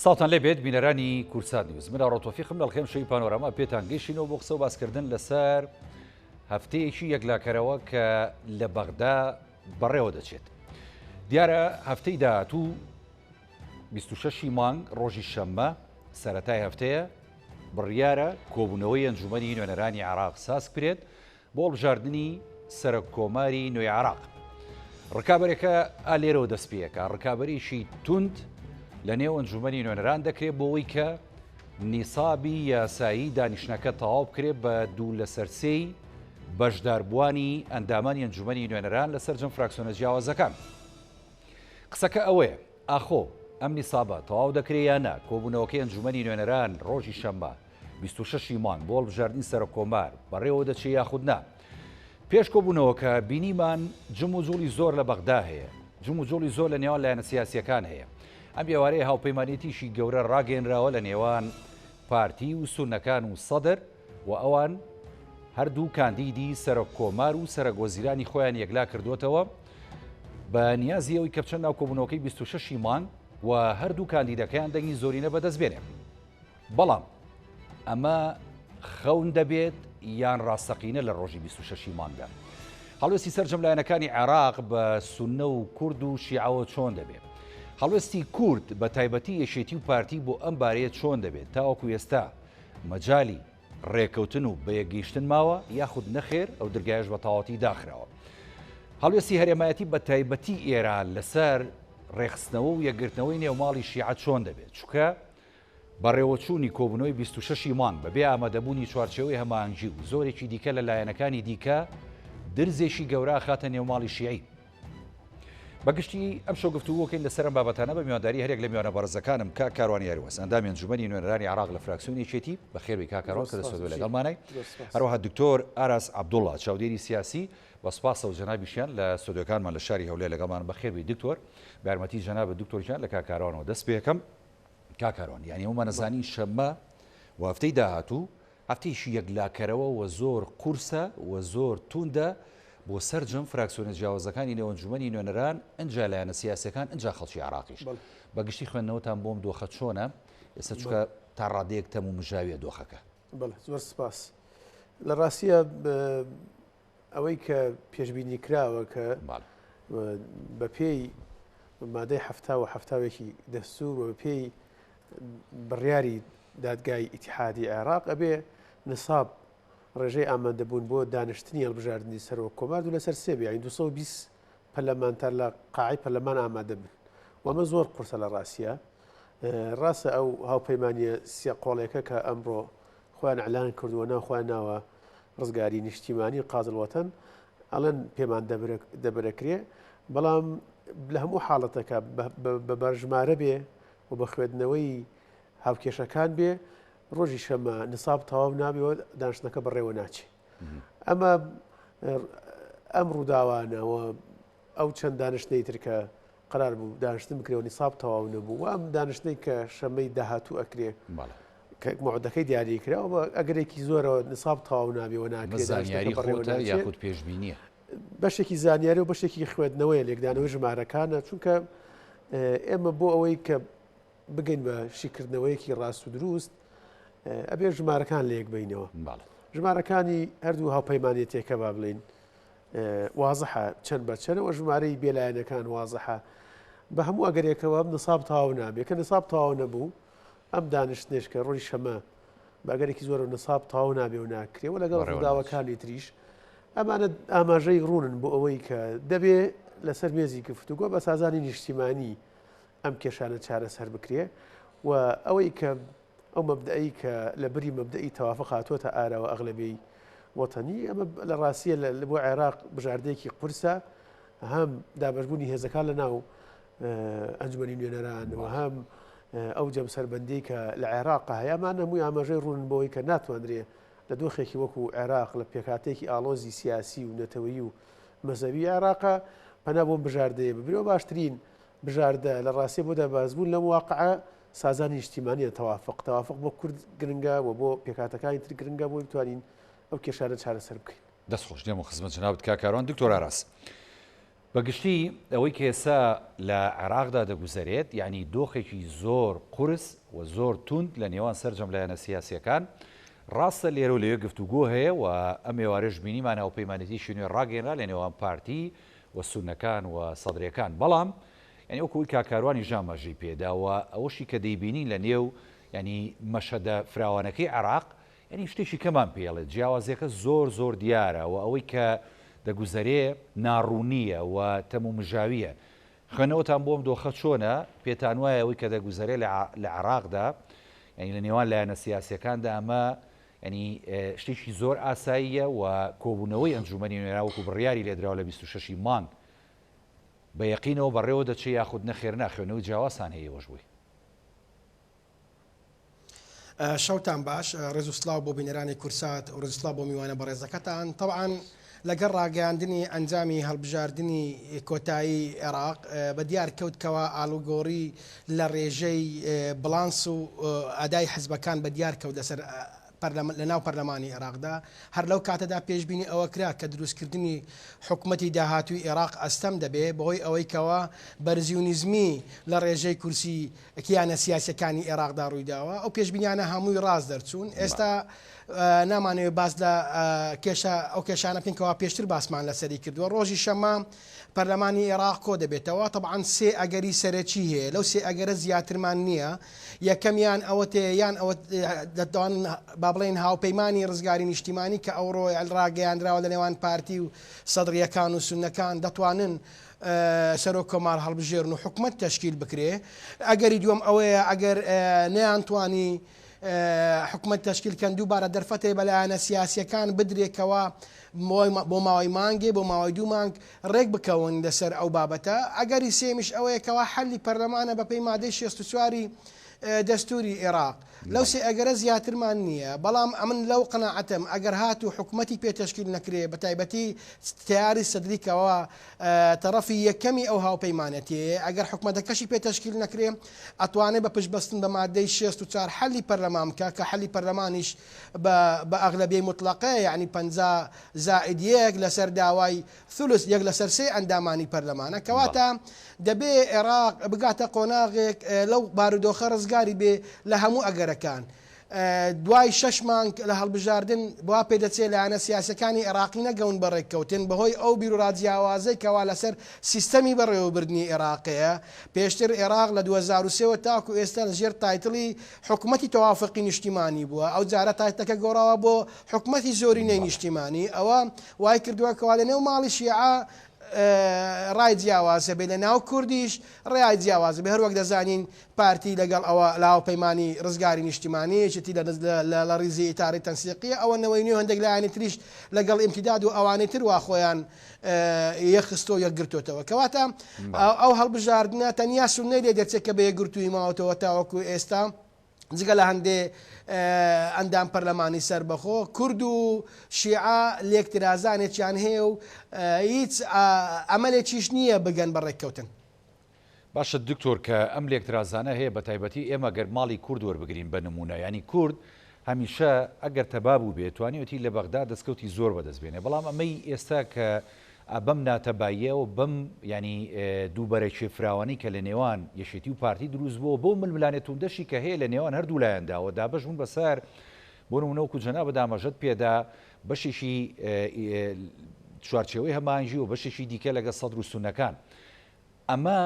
سڵاوتان لێ بێت بینەرانی کوردسات نیوز من ئاڕۆ تۆفیقم لە ئەڵقەی ئەمشەوی پانۆراما پێتان گەیشتینەوە بۆ قسە و باسکردن لەسەر هەفتەیەکی یەکلاکەرەوە کە لە بەغدا بەڕێوە دەچێت دیارە هەفتەی داهاتوو 26 مانگ ڕۆژی شەممە سەتای هەفتەیە بڕیارە کۆبوونەوەی ئەنجومەنی نوێنەرانی عراق ساز کرێت بۆ هەڵبژاردنی سەرۆک کۆماری نوێی عێراق. ڕکابەرەکە ئا لێرەوە دەست پێەکە ڕکابەرێکی توند لە نێو ئەنجومەنی نوێنەران دەکرێت بۆ ئەوەی کە نیسابی یاسایی دانیشتنەکە تەواو بکرێت بە دوو لەسەر سێی بەشداربووانی ئەندامانی ئەنجومەنی نوێنەران لە سەرجەم فراکسیۆنە جیاوازەکان. قسەکە ئەوەیە ئاخۆ ئەم نیسابە تەواو دەکرێت یا نا؟ کۆبوونەوەکەی ئەنجومەنی نوێنەران ڕۆژی شەممە 26 ی مانگ بۆ هەڵبژاردنی سەرۆککۆمار بەڕێوە دەچێت یاخود نا؟ پێش کۆبوونەوەکە بینیمان جموجوڵی زۆر لە بەغدا هەیە، جموجوڵی زۆر لە نێوان لایەنە سیاسییەکان هەیە. ئەم ئێوارەیە هاوپەیمانێتیی گەورە ڕاگەیەنراوە لە نێوان پارتی و سوننەکان و سەدر و ئەوان هەردوو کاندیدی سەرۆک کۆمار و سەرەک وەزیرانی خۆیان یەکلا کردووەتەوە بە نیازی ئەوەی کە بچن ناو کۆبوونەوەکەی 26 ی مانگ و هەردوو کاندیدەکەیان دەنگی زۆرینە بەدەست بێنێ. بەڵام ئەمە خەون دەبێت یان ڕاستەقینە لە ڕۆژی 26 ی مانگدا؟ هەڵوێستی سەرجەم لایەنەکانی عێراق بە سوننە و کورد و شیعەوە چۆن دەبێت؟ هەڵوێستی کورد بە تایبەتی یەکێتی و پارتی بۆ ئەم بارەیە چۆن دەبێت تاوەکو ئێستا مەجالی ڕێکەوتن و بەیەکگەیشتن ماوە یاخود نەخێر ئەو درگایەش بە تەواوەتی داخراوە؟ هەڵوێستی هەرێمایەتی بە تایبەتی ئێران لەسەر ڕێکخستنەوە و یەکگرتنەوەی نێوماڵی شیعە چۆن دەبێت؟ چونکە بەڕێوەچوونی کۆبوونەوەی 26 ی مانگ بەبێ ئامادەبوونی چوارچێوەی هەماهەنگی و زۆرێکی دیکە لە لایەنەکانی دیکە درزێکی گەورە ئەخاتە نێو ماڵی شیعی. بەگشتی ئەمشەو گفتوگۆکەین لەسەر ئەم بابەتانە بە میوانداری هەریەک لە میوانە بەڕێزەکانم کاک کاروان یاروەس ئەندامی ئەنجومەنی نوێنەرانی عێراق لە فراکسیۆنی یەکێتی، بەخێربێی کاک کاروان کە لە ستۆدیۆ لەگەڵمانای، هەروەها دکتۆر ئاراس عەبدوڵڵا چاودێری سیاسی، بە سوپاسەوە جەنابیشیان لە ستۆدیۆکانمان لە شاری هەولێر لەگەڵمان، بەخێربێی دکتۆر، بە یارمەتی جەنابت دکتۆر گیان لە کاک کاروانەوە دەست پێکەم. کاک کاروان یانی ئەومان ئەزانین شەممە و هەفتەی داهاتوو هەفتەیەکی یەکلاکەرەوە و زۆر قورسە و زۆر توندە بۆ سەرجەم فراکسیۆنە جیاوازەکانی نێو ئەنجومەنی نوێنەران ئنجا لایەنە سیاسیەکان ئنجا خەڵکی عێراقیش بە گشتی خوێندنەوەتان بۆم دۆخە چۆنە ئێستا چونکە تا ڕادەیەک تەم و مژاویە دۆخەکە؟ بەڵێ زۆر سپاس. لە ڕاستیە ئەوەی کە پێشبینی کراوە کە بە پێی مادەی حەفتا و حەفتاوێکی دەستور و بە پێی بڕیاری دادگای ئیتیحادی عێراق ئەبێ نساب ڕێژەی ئامادەبوون بۆ دانیشتنی هەڵبژاردنی سەرۆک کۆمار دوو لەسەر سێ بێ یانی 220 پەرلەمانتار لە قاعەی پەرلەمان ئامادە بن و ئەمە زۆر قورسە لە ڕاستیە ڕاستە ئەو هاوپەیمانیە سێ قۆڵێکە کە ئەمڕۆ خۆیان ئەلان کردووە ناو خۆیان ناوە ڕزگاری نیشتیمانی قازل وەتەن ئەڵێن پێمان دەبرەکرێ بەڵام لە هەموو حاڵەتەکە بە بەرژمارە بێ و بە خوێندنەوەی هاوکێشەکان بێ ڕۆژی شەمە نساب تەواو نابێ و دانیشتنەکە بەڕێوە ناچێ ئەمە ئەم ڕووداوانەوە ئەو چەند دانیشتنەی تر کە قەرار بوو دانیشتن بکرێ و نیساب تەواو نەبوو و ئەم دانیشتنەی کە شەمەی داهاتوو ئەکرێ کە موعدەکەی دیاری کرا و ئەگەرێکی زۆرەوە نیساب تەواو نابێ و ناکرێ زانیاری خۆتە یاخود پێشبینیە؟ بەشێکی زانیاری و بەشێکی خوێندنەوەیە لێکدانەوەی ژمارەکانە چونکە ئێمە بۆ ئەوەی کە بگەین بە شیکردنەوەیەکی ڕاست و دروست ئەبێ ژمارەکان لەیەک بینەوە ژمارەکانی هەردوو هاوپەیمانێتێکە با بڵین وازحە چەند بە چەنە و ژمارەی بێلایەنەکان وازحە بە هەموو ئەگەرێکەوە ئەم نساب تەواو نابێ کە نساب تەواو نەبوو ئەم دانیشتنێش کە ڕۆژی شەمە بە ئەگەرێکی زۆر نساب تەواو نابێ و ناکرێ و لەگەڵ ڕووداوەکانی تریش ئەمانە ئاماژەی ڕوونن بۆ ئەوەی کە دەبێ لەسەر مێزی گفتوگۆ بە سازانی نیشتیمانی ئەم کێشانە چارەسەر بکرێ و ئەوەی کە ئەو مەبدەئەی کە لە بری مەبدەئی تەوافق هاتووەتە ئاراوە ئەغلەبیەی وەتەنی، ئەمە لە ڕاستیە لە بۆ عێراق بژاردەیەکی قورسە، هەم دابەشبوونی هێزەکان لە ناو ئەنجومەنی نوێنەران و هەم ئەو جەمسەربەندیەی کە لە عێراق هەیە، ئەمانە هەمووی ئاماژەی ڕوونن بۆ ئەوەی کە ناتوانرێ لە دۆخێکی وەکو عێراق لە پێکهاتەیەکی ئاڵۆزی سیاسی و نەتەوەیی و مەزهەبی عێراقە پەنا بۆ ئەم بژاردەیە ببرێ و باشترین بژاردە لە ڕاستیە بۆ دەربازبوون لەم واقعە سازانی نیشتیمانیە تەوافق تەوافق بۆ کورد گرنگە و بۆ پێکهاتەکانی تر گرنگە بۆی بتوانین ئەو کێشانە چارەسەر بکەین. دەست خۆش دێمەوە خزمەت جەنابت کاک کاروان. دکتۆر ئاراس. بە گشتی ئەوەی کە ئێستا لە عێراقدا دەگوزەرێت یانی دۆخێکی زۆر قورس و زۆر توند لە نێوان سەرجەم لایەنە سیاسییەکان، ڕاستە لێرە و لەوێ گفتوگۆ هەیە و ئەم ئێوارەش بینیمان هاوپەیمانێتیی نوێ ڕاگەیەنرا لە نێوان پارتی و سوننەکان و سەدرەکان، بەڵام یانی وەکو ئەوەی کاک کاروانیش ئاماژەی پێدا و ئەوەشی کە دەیبینین لە نێو یانی مەشهەدە فراوانەکەی عێراق یانی شتێکی کەمان پێ ئەڵێت، جیاوازیەکە زۆر زۆر دیارە و ئەوەی کە دەگوزەرێ ناڕوونییە و تەمومژاوییە. خوێندنەوەتان بۆ ئەم دۆخە چۆنە؟ پێتانوایە ئەوەی کە دەگوزەرێ لە عێراقدا، یانی لە نێوان لایەنە سیاسییەکاندا ئەمە یانی شتێکی زۆر ئاساییە و کۆبوونەوەی ئەنجوومەنی نوێنەران وەکو بڕیاری لێدراوە لە 26 ی مانگ بە یەقینەوە بەڕێوە دەچێ یاخود نەخێر نا؟ خوێندنەوەی جیاوازتان هەیە ئێوەش بۆی؟ شەوتان باش ڕێز و سڵاو بۆ بینەرانی کورسات و ڕێز و سڵاو بۆ میوانە بەڕێزەکەتان. تەبعەن لەگەڵ ڕاگەیاندنی ئەنجامی هەڵبژاردنی کۆتایی عێراق بە دیار کەوت کەوا ئاڵوگۆڕی لە ڕێژەی بڵانس و ئەدای حزبەکان بە دیار کەوت لەسەر لە ناو پەرلەمانی عێراقدا. هەر لەو کاتەدا پێشبینی ئەوە کرا کە دروستکردنی حکومەتی داهاتووی عێراق ئەستەم دەبێ بەهۆی ئەوەی کەوا بەرزی و نزمی لە ڕێژەی کورسی کیانە سیاسیەکانی ئێراقدا ڕوویداوە، ئەو پێشبینیانە هەمووی ڕاست دەرچوون. ئێستا نامانەوێت باس لە کێشە ئەو کێشانە بکەین کەوا پێشتر باسمان لەسەری کردووە. ڕۆژی شەممە پەرلەمانی ئێراق کۆ دەبێتەوە. تەبعەن سێ ئەگەری سەرەکی هەیە، لەو سێ ئەگەرە زیاترمان نییە. یەکەمیان ئەوەتەیە یان ئەوە دەتوانن با بڵێین هاوپەیمانی ڕزگاری نیشتیمانی کە ئەوڕۆ ڕاگەیاندراوە لە نێوان پارتی و سەدرییەکان و سوننەکان دەتوانن سەرۆک کۆمار هەڵبژێرن و حکومەت تەشکیل بکرێ. ئەگەری دووەم ئەوەیە ئەگەر نەیانتوانی حکومەت تەشکیل کەن دووبارە دەرفەتێ بە لایەنە سیاسیەکان بدرێ کەوا بۆ ماوەی مانگێ بۆ ماوەی دوو مانگ ڕێک بکەون لەسەر ئەو بابەتە. ئەگەری سێیەمیش ئەوەیە کەوا حەلی پەرلەمانە بەپێی مادەی 64 ی دەستوری ئێراق. لەو سێ ئەگەرە زیاترمان نییە، بەڵام ئەمن لەو قەناعەتەم ئەگەر هاتوو حکومەتی پێ تەشکیل نەکرێ بەتایبەتی تەیاری سەدری کەوا تەڕەفی یەکەمی ئەو هاوپەیمانەتیەیە ئەگەر حکومەتەکەشی پێ تەشکیل نەکرێ ئەتوانێ بە پشت بەستن بە مادەی 64 حەلی پەرلەمان بکا کە حەلی پەرلەمانیش بە بە ئەغلەبیەی موتڵەقەیە یەعنی 50 زائد یەک لەسەر داوای ثلث یەک لەسەر سێی ئەندامانی پەرلەمانە، کەواتە دەبێ عێراق بگاتە قۆناغێک لەو بارودۆخە ڕزگاری بێ لە هەموو ئەگەرەکان. دوای شەش مانگ لە هەڵبژاردن وا پێدەچێ لایەنە سیاسیەکانی عێراقی نەگەون بە ڕێککەوتن بەهۆی ئەو بیروڕا جیاوازەی کەوا لەسەر سیستەمی بەڕێوەبردنی عێراقەیە. پێشتر عێراق لە 2003 وە تاکو ئێستا لەژێر title ی حکومەتی تەوافقی نیشتیمانی بووە، ئەوجارە title ەکە گۆڕاوە بۆ حکومەتی زۆرینەی نیشتیمانی، ئەوە وای کردووە کەوا لە نێو ماڵی شیعە ڕای جیاواز هەبێ، لە ناو کوردیش ڕای جیاواز هەبێ، هەروەک دەزانین پارتی لەگەڵ ئەوە لە هاوپەیمانی ڕزگاری نیشتیمانی، یەکێتی لە ڕیزی ئیتاری تەنسیقیە، ئەوە نەوەی نوێ هەندێک لایەنی تریش لەگەڵ ئیمتیداد و ئەوانەی تر وا خۆیان یەکخستووە و یەکگرتووەتەوە. کەواتە ئەو هەڵبژاردنە تەنیا سوننەی لێ دەرچێت کە بە یەکگرتوویی ماوەتەوە تاوەکو ئێستا. جگە لە هەندێ ئەندام پەرلەمانی سەربەخۆ، کورد و شیعە لێکترازانێکیان هەیە و هیچ ئەمەلێکیش نییە بگەن بە ڕێککەوتن. باشە دکتۆر کە ئەم لێکترازانە هەیە بەتایبەتی ئێمە گەر ماڵی کورد وەربگرین بە نموونە یانی کورد هەمیشە ئەگەر تەبا بووبێ توانیوێتی لە بەغدا دەستکەوتی زۆر بەدەست بێنێ بەڵام ئەمەی ئێستا کە بەم ناتەباییە و بەم یانی دووبەرەکیە فراوانەی کە لە نێوان یەکێتی و پارتی دروست بووە بەو ململانێ توندەشی کە هەیە لە نێوان هەردوو لایەندا و دابەش بوون بەسەر بۆ نموونە وەکو جەنابت ئاماژەت پێدا بەشێکی چوارچێوەی هەماهەنگی و بەشێکی دیکە لەگەڵ سەدر و سوننەکان ئەمە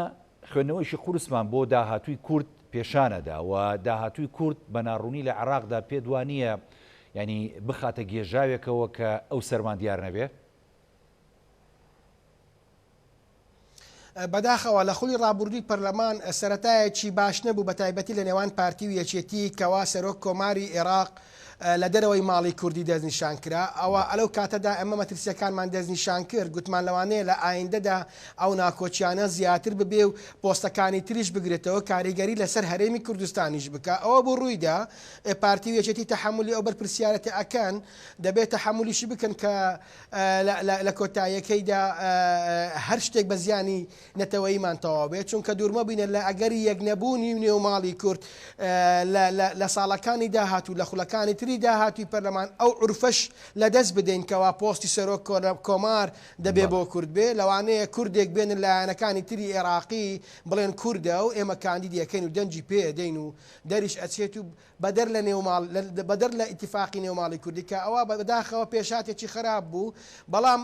خوێندنەوەیەکی قورسمان بۆ داهاتووی کورد پێشانەدا و داهاتووی کورد بە ناڕوونی لە عێراقدا پێت وانییە یانی بخاتە گێژاوێکەوە کە ئەو سەرمان دیار نەبێ؟ بەداخەوە لە خولی ڕابوردووی پەرلەمان سەرەتایەکی باش نەبوو بەتایبەتی لە نێوان پارتی و یەکێتی کەوا سەرۆک کۆماری ئێراق لە دەرەوەی ماڵی کوردی دەستنیشان کرا ئەوە ئەلەو کاتەدا ئێمە مەترسیەکانمان دەستنیشان کرد گوتمان لەوانەیە لە ئایندەدا ئەو ناکۆکیانە زیاتر ببێ و پۆستەکانی تریش بگرێتەوە کاریگەری لەسەر هەرێمی کوردستانیش بکا ئەوە بوو ڕوویدا پارتی و یەکێتی تەحەمولی ئەو بەرپرسیارەتە ئەکەن دەبێت تەحەمولیشی بکەن کە لە کۆتاییەکەیدا هەر شتێک بە زیانی نەتەوەییمان تەواو بێت، چونکە دوورمەبینە لە ئەگەری یەکنەبوونی نێو ماڵی کورد لە ساڵەکانی داهاتوو لە خولەکانی تری. تری داهاتووی پەرلەمان ئەو عورفەش لە دەست بدەین کەوا پۆستی سەرۆک کۆمار دەبێ بۆ کورد بێ، لەوانەیە کوردێک بێنن لایەنەکانی تری ئێراقی بڵێن کوردە و ئێمە کاندیدی ئەکەین و دەنگی پێ ئەدەین و دەریش ئەچێت و بەدەر لە نێوماڵ بەدەر لە ئیتیفاقی نێوماڵی کوردی کە ئەوە بەداخەوە پێشهاتێکی خراپ بوو بەڵام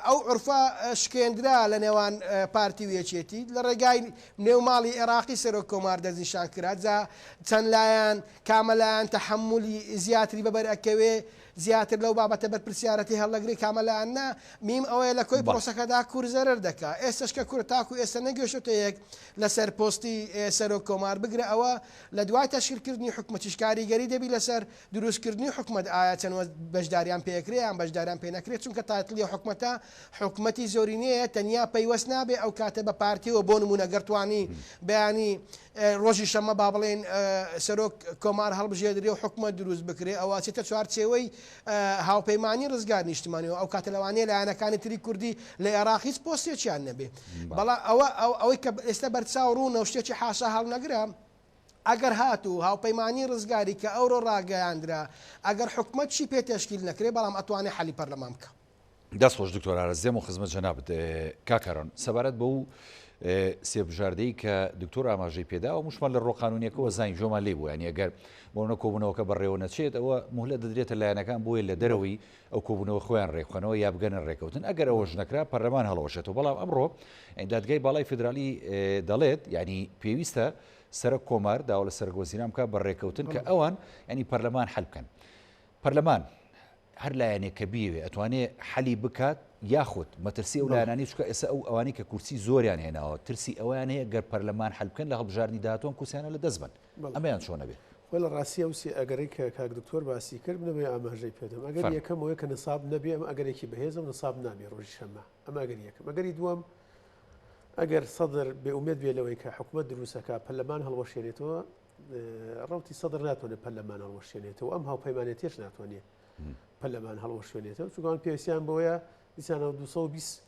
ئەو عورفە شکێندرا لە نێوان پارتی و یەکێتی لە ڕێگای نێوماڵی ئێراقی سەرۆک کۆمار دەستنیشان کرا جا چەند لایەن کامە لایەن تەحەمولی زیاتری بەبەر ئەکەوێ زیاتر لەو بابەتە بەرپرسیارەتی هەڵدەگرێ کامە لایەن نا میم ئەوەیە لە کۆی پرۆسەکەدا کورد زەرەر دەکا ئێستەش کە کورد تاکو ئێستا نەگەیشتۆتە یەک لەسەر پۆستی سەرۆک کۆمار بگرە ئەوە لە دوای تەشکیل کردنی حکومەتیش کاریگەری دەبی لەسەر دروست کردنی حکومەت ئایا چەند وەز بەشداریان پێ ئەکرێ یان بەشداریان پێ نەکرێ چونکە title ی حکومەتە حکومەتی زۆرینەیە تەنیا پەیوەست نابێ ئەو کاتە بە پارتیەوە بۆ نمونە گەر توانی بەیانی ڕۆژی شەممە با بڵێین سەرۆک کۆمار هەڵبژێردرێ و حکومەت دروست بکرێ ئەوە ئەچێتە چوارچێوەی هاوپەیمانی ڕزگار نیشتمانیەوە ئەو کاتە لەوانەیە لایەنەکانی تری کوردی لە عێراق هیچ پۆستێکیان نەبێ بەڵام ئەوە ئەوەی کە ئێستا بەرچاو ڕوونە و شتێکی حاشا هەڵنەگرە ئەگەر هاتوو هاوپەیمانی ڕزگاری کە ئەوڕۆ ڕاگەیاندرا ئەگەر حکومەتشی پێ تەشکیل نەکرێ بەڵام ئەتوانێ حەلی پەرلەمان بکا. دەست خۆش دکتۆر ئارەز دێم و خزمەت جەنابت کاک هارۆن سەبارەت بەو سێ بژاردەی کە دکتۆر ئاماژەی پێدا و مشمان لە ڕۆقانونیەکەەوە زانین جۆمان لێ بوو ینی ئەگەر بۆنە کۆبوونەوەکە بەڕێوە نەچێت ئەوە مهلە دەدرێتە لایەنەکان بۆیە لە دەرەوەی ئەو کۆبوونەوە خۆیان ڕێکخەنەوە یا بگەنە ڕێکەوتن ئەگەر ئەوەش نەکرا پەرلەمان هەڵەوەشێتەوە بەڵام ئەمڕۆ دادگای باڵای فیدرالی دەڵێت ینی پێویستە سەرۆک کۆمار داوا لە سەرۆک وەزیران بکات بە ڕێکەوتن کە ئەوان ینی پەرلەمان حل بکەن پەرلەمان هەر لایەنێک کە بیەوێ ئەتوانێ حەلی بکات یاخود مەترسی ئەو لایەنانەی چونکە ئێستا ئەو ئەوانەی کە کورسی زۆریان هێناوە ترسی ئەوەیان هەیە گەر پەرلەمان حەل بکەن لە هەڵبژاردنی داهاتوو ئەم کورسیانە لە دەست بەن ئەمەیان چۆن ئەبێ؟ خۆی لە ڕاستی ئەو سێ ئەگەرەی کە کاک دکتۆر باسی کرد من ئەمەوێ ئاماژەی پێ بدەم ئەگەری یەکەم ئەوەیە کە نساب نەبێ ئەمە ئەگەرێکی بەهێزە و نساب نابێ ڕۆژی شەممە ئەمە ئەگەری یەکەم ئەگەری دووەم ئەگەر سەدر بێ ئومێد بێ لەوەی کە حکومەت دروستەکە پەرلەمان هەڵوەشێنێتەوە ڕەوتی سەدر ناتوانێت پەرلەمان هەڵوەشێنێتەوە ئەم هاوپەیمانێتیش ناتوانێت پەرلەمان هەڵوەشێنێتەوە چونکە پێویستیان بۆیە دیسانەوە 220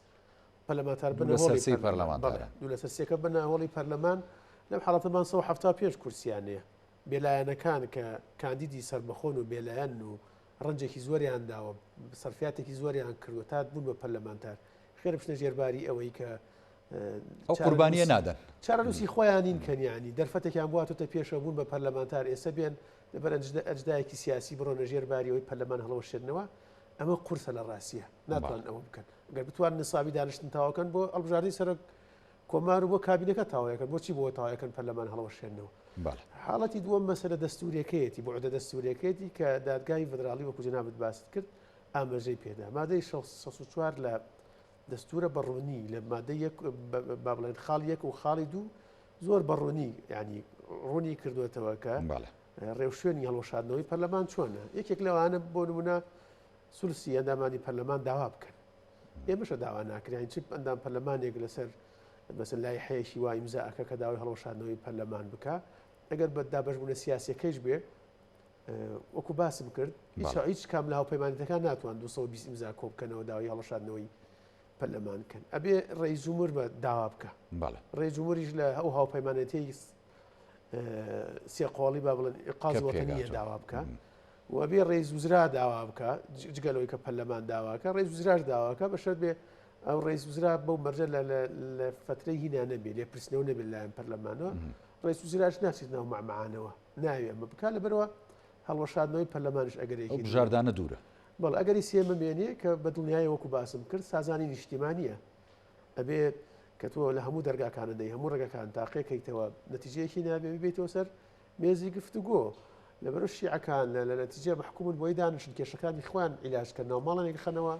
پەرلەمانتار بنە هۆڵی پەرلەمان دوو لەسەر سێکە بنە هۆڵی پەرلەمان لەم حاڵەتەمان 175 کورسیان هەیە بێلایەنەکان کە کاندیدی سەربەخۆن و بێلایەن و ڕەنجێکی زۆریان داوە سەرفیاتێکی زۆریان کردووە تا بوون بە پەرلەمانتار خێر بچنە ژێرباری ئەوەی کە ئەو قوربانیە نادەن. چارەنووسی خۆیان نین کەن یانی دەرفەتێکیان بۆ هاتۆتە پێشەوە بوون بە پەرلەمانتار ئێستا بێن لەبەر ئەجدایەکی سیاسی بڕۆنە ژێر باری ئەوەی پەرلەمان هەڵوەشێننەوە ئەمە قورسە لە ڕاستیە ناتوان ئەوە بکەن گەر بتوان نسابی دانیشتن تاوەکەن بۆ هەڵبژاردنی سەرۆک کۆمار و بۆ کابینەکە تاوەکەن بۆچی بۆ تاوەکەن پەرلەمان هەڵوەشێنەوە حاڵەتی دووەم مەسەلە دەستوریەکەیەتی بۆ دەستوریەکەیەتی کە دادگای فدراڵی وەکو جەنابت باست کرد ئاماژەی پێدا مادەی 64 لە دەستوورە بە ڕوونی لە مادەی یەک با بڵێن خاڵ یەک و خاڵی دوو زۆر بە ڕوونی ینی ڕوونی کردوێتەوە کە ڕێوشوێنی هەڵوەشاندنەوەی پەرلەمان چۆنە یەکێک لەوانە بۆ نمونە سولسی ئەندامانی پەرلەمان داوا بکەن ئێمەشە داوا ناکرین چ ئەندام پەرلەمانێک لەسەر بەسەر لای حەیەکی وا ئیمزا ئەکە کە داوای هەڵوەشاندنەوەی پەرلەمان بکە ئەگەر بە دابەشبوونە سیاسەکەیش بێ وەکو باسم کرد هیچ کام لە هاوپەیمانەتەکان ناتوان 220 ئیمزا کۆ بکەنەوە داوای هەڵەشاندنەوەی پەرلەمان بکەن ئەبێ ڕێی جمهور بە داوا بکە ڕێی جمهوریش لە ئەو هاوپەیمانەتی سێقۆڵی با بڵێن ئقاز وەتەنیە داوا بکە و ئەبێ ڕێی وزرا داوا بکە جگەلەوەی کە پەرلەمان داواکە ڕێی وزراش داواکە بە شەرت بێ ئەو ڕێی وزرا بەو مەرجە لە فترەی هینا نەبێ لێپرسنەوە نەبێت لایەن پەرلەمانەوە ڕێی وزراش ناچێت ناو مەعمەعانەوە ناوێ ئەمە بکا لەبەرئەوە هەڵوەشاندنەوەی پەرلەمانیش ئەگەرێکی ئەو بژاردانە دوورە. بەڵێ ئەگەری سێمە مێنێ کە بە دڵنیایی وەکو باسم کرد سازانی نیشتیمانیە ئەبێ کە تۆ لە هەموو دەرگاکانە دەی هەموو ڕێگەکان تاقێکەیتەوە نەتیجەیەکی نابێ ببیتەوە سەر مێزی گفتوگۆ لەبەر شیعەکان لە نەتیجە مەحکومن بۆی دانیشن کێشەکانی خۆیان عیلاج کەن ناوماڵانێک خەنەوە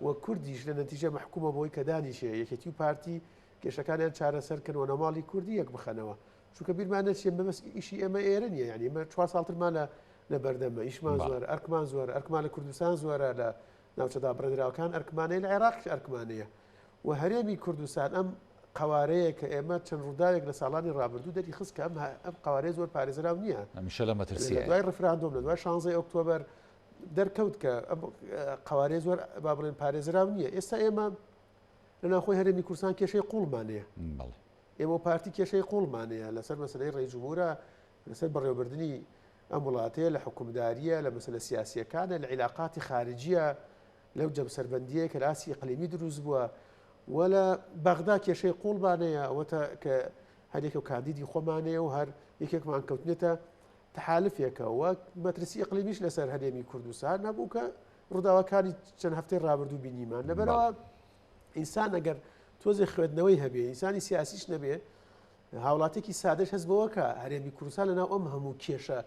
و کوردیش لە نەتیجە مەحکومە بۆی کە دانیشێ یەکێتی و پارتی کێشەکانیان چارەسەر کەن و ناوماڵی کوردی یەک بخەنەوە چونکە بیرمان نەچێ مەبەست ئیشی ئێمە ئێرە نییە یعنی ئێمە چوار ساڵترمان لە لە بەردەمە ئیشمان زۆر ئەرکمان زۆر ئەرکمان لە کوردستان زۆرە لە ناوچە دابڕێنراوەکان ئەرکمانەیە لە عێراقیش ئەرکمانەیە و هەرێمی کوردستان ئەم قوارەیە کە ئێمە چەند ڕووداوێک لە ساڵانی ڕابردوو دەری خست کە ئەم ئەم قوارەیە زۆر پارێزراو نییە هەمیشە لە مەترسی لە دوای ڕفراندۆم لە دوای 16 ئۆکتۆبەر دەرکەوت کە ئەم قوارەیە زۆر با بڵێن پارێزراو نییە ئێستا ئێمە لە ناوخۆی هەرێمی کوردستان کێشەی قوڵمان هەیە ئێمە و پارتی کێشەی قوڵمان هەیە لەسەر مەسەلەی ڕێی جمهورە، لەسەر بەڕێوەبردنی ئەم وڵاتەیە، لە حوکمدارییە، لە مەسەلە سیاسییەکانە، لە عیلاقاتی خارجییە، لەو جەمسەربەندییە کە لە ئاستی ئیقلیمی دروست بووە و لە بەغدا کێشەی قووڵمان هەیە، ئەوەتە کە هەر یەکە و کاندیدی خۆمان هەیە و هەر یەکێکمان کەوتنێتە تەحالفێکە و مەترسی ئیقلیمیش لەسەر هەرێمی کوردستان هەبوو کە ڕووداوەکانی چەند هەفتەی ڕابردوو بینیمان. لەبەرئەوە ئینسان ئەگەر تۆزێ خوێندنەوەی هەبێ، ئینسانی سیاسیش نەبێ، هاوڵاتیەکی سادەش هەست بەوە کە هەرێمی کوردستان لەناو ئەم هەموو کێشە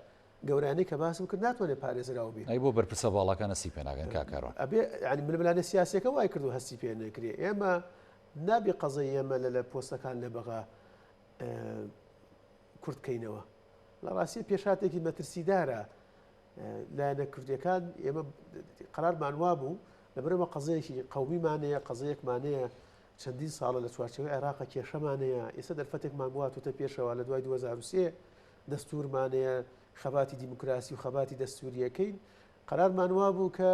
گەورانەی کە باسم کرد ناتوانێت پارێزراو بێ. ئەی بۆ بەرپرسە باڵاکان هەستی پێ ناکەن کاک کاروان؟ ئەبێ یانی ململانێ سیاسیەکە وای کردو هەستی پێ نەکرێ. ئێمە نابێ قەزەی ئێمە لە لە پۆستەکان لە بەغا کورت کەینەوە. لە ڕاستیە پێشهاتێکی مەترسیدارە لایەنە کوردیەکان ئێمە قەرارمان وابوو لەبەرئەوە قەزەیەکی قەومیمان هەیە، قەزەیەکمان هەیە چەندین ساڵە لە چوارچێوەی عێراقە کێشەمان هەیە، ئێستا دەرفەتێکمان بۆ هاتووتە پێشەوە لە دوای 2003 دەستورمان هەیە، خەباتی دیموکراسی و خەباتی دەستوریەکەین. قەرارمان وابوو کە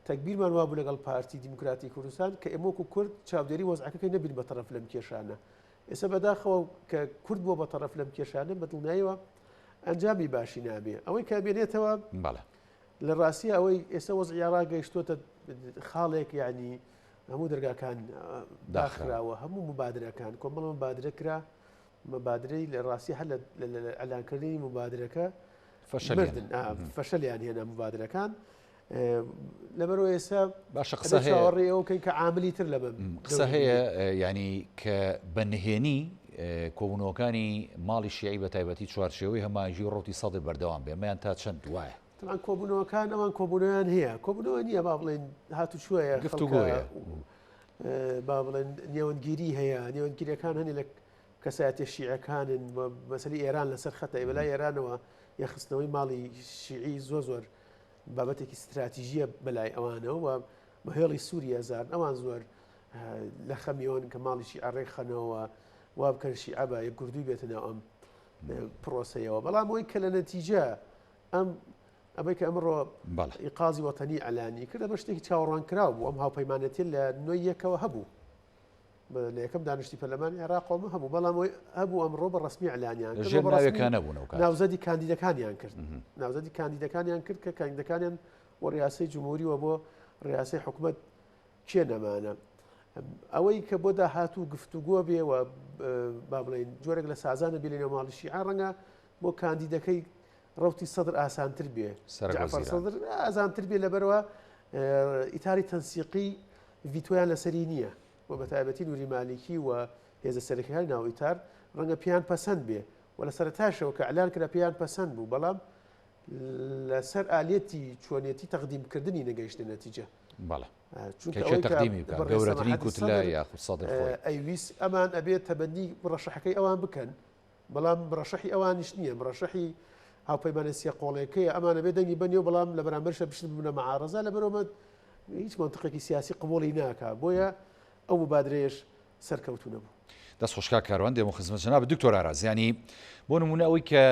تەگبیرمان وابوو لەگەڵ پارتی دیموکراتی کوردستان کە ئێمە وەکو کورد چاودێری وەزعەکەکەی نەبین بە تەڕەف لەم کێشانە. ئێستا بەداخەوە کە کورد بووە بە تەڕەف لەم کێشانە بە دڵنیایەوە ئەنجامی باشی نابێ. ئەوەی کە بێنێتەوە بەڵێ. لە ڕاستیە ئەوەی ئێستا وەزعی عێراق گەیشتووەتە خاڵێک یعنی هەموو دەرگاکان داخراوە، هەموو مبادرەکان کۆمەڵ مبادرە کرا، مبادرەی لە ڕاستی هەر لە ئەلانکردنی مبادرەکە فەشەلیان فەشەلیان هێنا مبادرەکان. لەبەرەوە ئێستا باشە قسە هەیە چاوەڕێ ئەوە کەین کە عاملی تر لە بەم قسە هەیە ینی کە بە نهێنی کۆبوونەوەکانی ماڵی شیعی بە تایبەتی چوارچێوەی هەماهەنگی و ڕەوتی سەدر بەردەوام بێ ئەمەیان تا چەند وایە؟ تەبعەن کۆبوونەوەکان ئەوان کۆبوونەوەیان هەیە، کۆبوونەوە نییە با بڵێن هاتوچۆیە، خەڵکە گفتوگۆیە. با بڵێن نێوەندگیری هەیە، نێوەندگیریەکان هەنێ لە کەسایەتیە شیعەکانن و مەسەلەی ئێران لەسەر خەتە، بەلای ئێرانەوە یەخستنەوەی ماڵی شیعی زۆر زۆر بابەتێکی ستراتیژیە بەلای ئەوانەوە و بە هێڵی سووری ئەزان ئەوان زۆر لە خەمیەوەن کە ماڵی شیعە ڕێکخەنەوە وا بکەن شیعە بە یەکگردووی بێتە ناو ئەم پرۆسەیەوە. بەڵام ئەوەی کە لە نەتیجە ئەم ئەمەی کە ئەمڕۆ ئیقازی وەتەنی ئەلانی کرد ئەمە شتێکی چاوەڕوانکراو بوو. ئەم هاوپەیمانەتیە لە نۆی یەکەوە هەبوو، لە یەکەم دانیشتی پەرلەمانی عێراقەوە هەبوو، بەڵام ئەوەی هەبوو ئەمڕۆ بە ڕەسمی ئەلانیان کرد، ژێر بە ڕەسمی ناوێکا نەبوون ئەو کات. ناوزەدی کاندیدەکانیان کرد، ناوزەدی کاندیدەکانیان کرد کە کاندیدەکانیان بۆ ڕیاسەی جمهوری و بۆ ڕیاسەی حکومەت کێ نەمانە. ئەوەی کە بۆ داهاتوو گفتوگۆ بێ و با بڵێین جۆرێک لە سازانە بێ لە نێو ماڵی شیعە، ڕەنگە بۆ کاندیدەکەی ڕەوتی سەدر ئاسانتر بێ، سەرەک جەعفەر وەزیران. سەدر ئازانتر بێ، لەبەرەوە ئیتاری تەنسیقی ڤیتۆیان لەسەری نییە و بە تایبەتی نوری مالیکی و هێزە سەرەکیەکانی ناو ئیتار ڕەنگە پێیان پەسەند بێ و لە سەرەتاشەوە کە ئەلان کرا پێیان پەسەند بوو، بەڵام لەسەر ئالێتی چۆنیەتی تەقدیمکردنی نەگەیشتە نەتیجە. بەڵێ. چونکە کە کێ ئەوەی کە تەقدیمی بکات، بەڕێز گەورەترین سەماحەتی کوتلە سەدر یاخود سەدر خۆی. ئەیویست ئەمان ئەبێ تەبەنی ڕەشەحەکەی ئەوان بکەن، بەڵام مڕەشەحی ئەوانیش نییە، مڕەشەحی هاوپەیمانە سێ قۆڵێکەیە، ئەمان ئەبێ دەنگی بەنێو، بەڵام لە بەرامبەرشە بشن ببنە مەعارەزە، لەبەرئەوە هیچ مەنتقێکی سیاسی قبوڵی ناکا، بۆیە ئەو مبادرەیەش سەرکەوتوو نەبوو. دەست خۆش کاک کاروان، دێمە خزمەت جەنابت دکتۆر ئاراز، یانی بۆ نمونە ئەوەی کە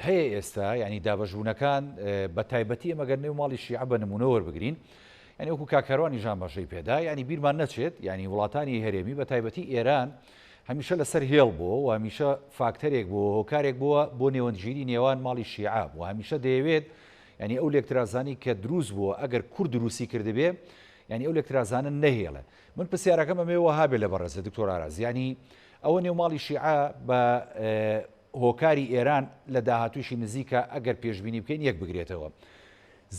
هەیە ئێستا یانی دابەشبوونەکان بە تایبەتی ئێمە گەر نێو ماڵی شیعە بە نمونە وەربگرین یانی وەکو کاک کاروانیش ئاماژەی پێدا یانی بیرمان نەچێت یانی وڵاتانی هەرێمی بە تایبەتی ئێران هەمیشە لەسەر هێڵ بووە و هەمیشە فاکتەرێک بووە هۆکارێک بووە بۆ نێوەندگیری نێوان ماڵی شیعە و هەمیشە دەیەوێت یانی ئەو لێکترازانی کە دروست بووە ئەگەر کورد دروستی کردبێ یانی ئەو لێکترازانە نەهێڵێ من پرسیارەکەم ئەمەوێ وەها بێ لە بەڕێزت دکتۆر ئاراز یانی ئەوە نێو ماڵی شیعە بە هۆکاری ئێران لە داهاتووشی نزیکە ئەگەر پێشبینی بکەین یەک بگرێتەوە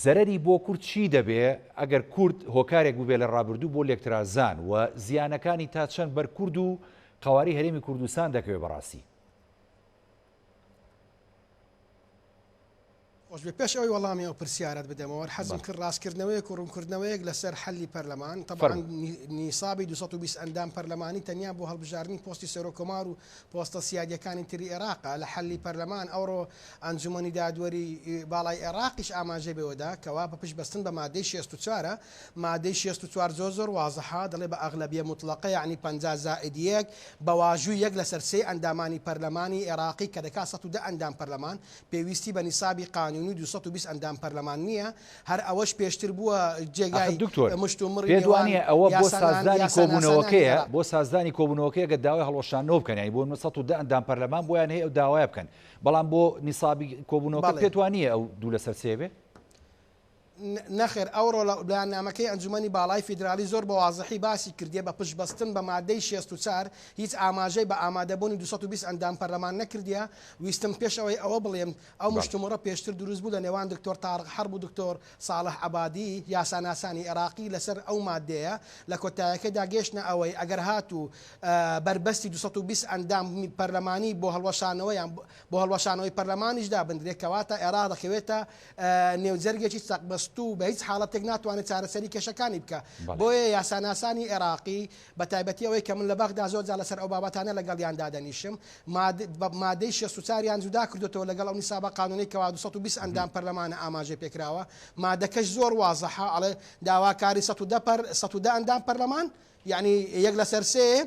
زەرەری بۆ کورد چی دەبێ ئەگەر کورد هۆکارێک بووبێ لە ڕابردوو بۆ لێکترازان و زیانەکانی تا چەند بەر کورد و قەوارەی هەرێمی کوردستان دەکەوێ بەڕاستی؟ خۆشبێ پێش ئەوەی وەڵامی ئەو پرسیارەت بدەمەوە حەزم کرد ڕاستکردنەوەیەک و ڕوونکردنەوەیەک لەسەر حەلی پەرلەمان تەبعەن نیسابی 220 ئەندام پەرلەمانی تەنیا بۆ هەڵبژاردنی پۆستی سەرۆک کۆمار و پۆستە سیادیەکانی تری ئێراقە لە حەلی پەرلەمان ئەوڕۆ ئەنجومەنی دادوەری باڵای ئێراقیش ئاماژەی بەوەدا کەوا بە پشت بەستن بە مادەی 64 مادەی 64 زۆر زۆر وازحە دەڵێ بە ئەغلەبیە موتڵەقە یەعنی 50 زائد یەک بە واژووی یەک لەسەر سێی ئەندامانی پەرلەمانی ئێراقی کە دەکات 110 ئەندام پەرلەمان پێویستی بە نیسابی قانونی. قانونی 220 ئەندام پەرلەمان نییە، هەر ئەوەش پێشتر بووە ئاخر جێگای دکتۆر مشتومڕی پێت نێوان وانیە ئەوە بۆ یاسانان سازدانی یاساناسانانی کۆبوونەوەکەیە عێراق. بۆ سازدانی کۆبوونەوەکەیە گەر داوای هەڵوەشاندنەوە بکەن یانی بۆ نمونە 110 ئەندام پەرلەمان بۆیان هەیە ئەو داوایە بکەن بەڵام بۆ نیسابی کۆبوونەوەکە بەڵێ. پێت وانیە ئەو دوو لەسەر سێ بێ؟ نەخێر ئەوڕۆ لە بەیاننامەکەی ئەنجومەنی باڵای فیدراڵی زۆر بە وازحی باسی کردیە بە پشت بەستن بە مادەی 64 هیچ ئاماژەی بە ئامادەبوونی 220 ئەندام پەرلەمان نەکردیە ویستم پێش ئەوەی ئەوە بڵێم ئەو مشتومڕە پێشتر دروست بوو لە نێوان دکتۆر تارق حەرب و دکتۆر ساڵح عەبادی یاساناسانی عێراقی لەسەر ئەو مادەیە لە کۆتایەکەیدا گەیشتنە ئەوەی ئەگەر هاتوو بەربەستی 220 ئەندام پەرلەمانی بۆ هەڵوەشانەوە یان بۆ هەڵوەشانەوەی پەرلەمانیش دابندرێت کەواتە عێراق دەکەوێتە نێو جەرگێکی چەقبەستوو بە هیچ حاڵەتێک ناتوانێت چارەسەری کێشەکانی بکا. بۆیە یاساناسانی عێراقی بە تایبەتی ئەوەی کە من لە بەغدا زۆر جار لەسەر ئەو بابەتانە لەگەڵیان دادەنیشم مادەی 64 یان جودا کردۆتەوە لەگەڵ ئەو نیسابە قانونەی کەوا 220 ئەندام پەرلەمانە ئاماژەی پێکراوە مادەکەش زۆر وازحە ئەڵێ داواکاری 110 پەر 110 ئەندام پەرلەمان یەعنی یەک لەسەر سێ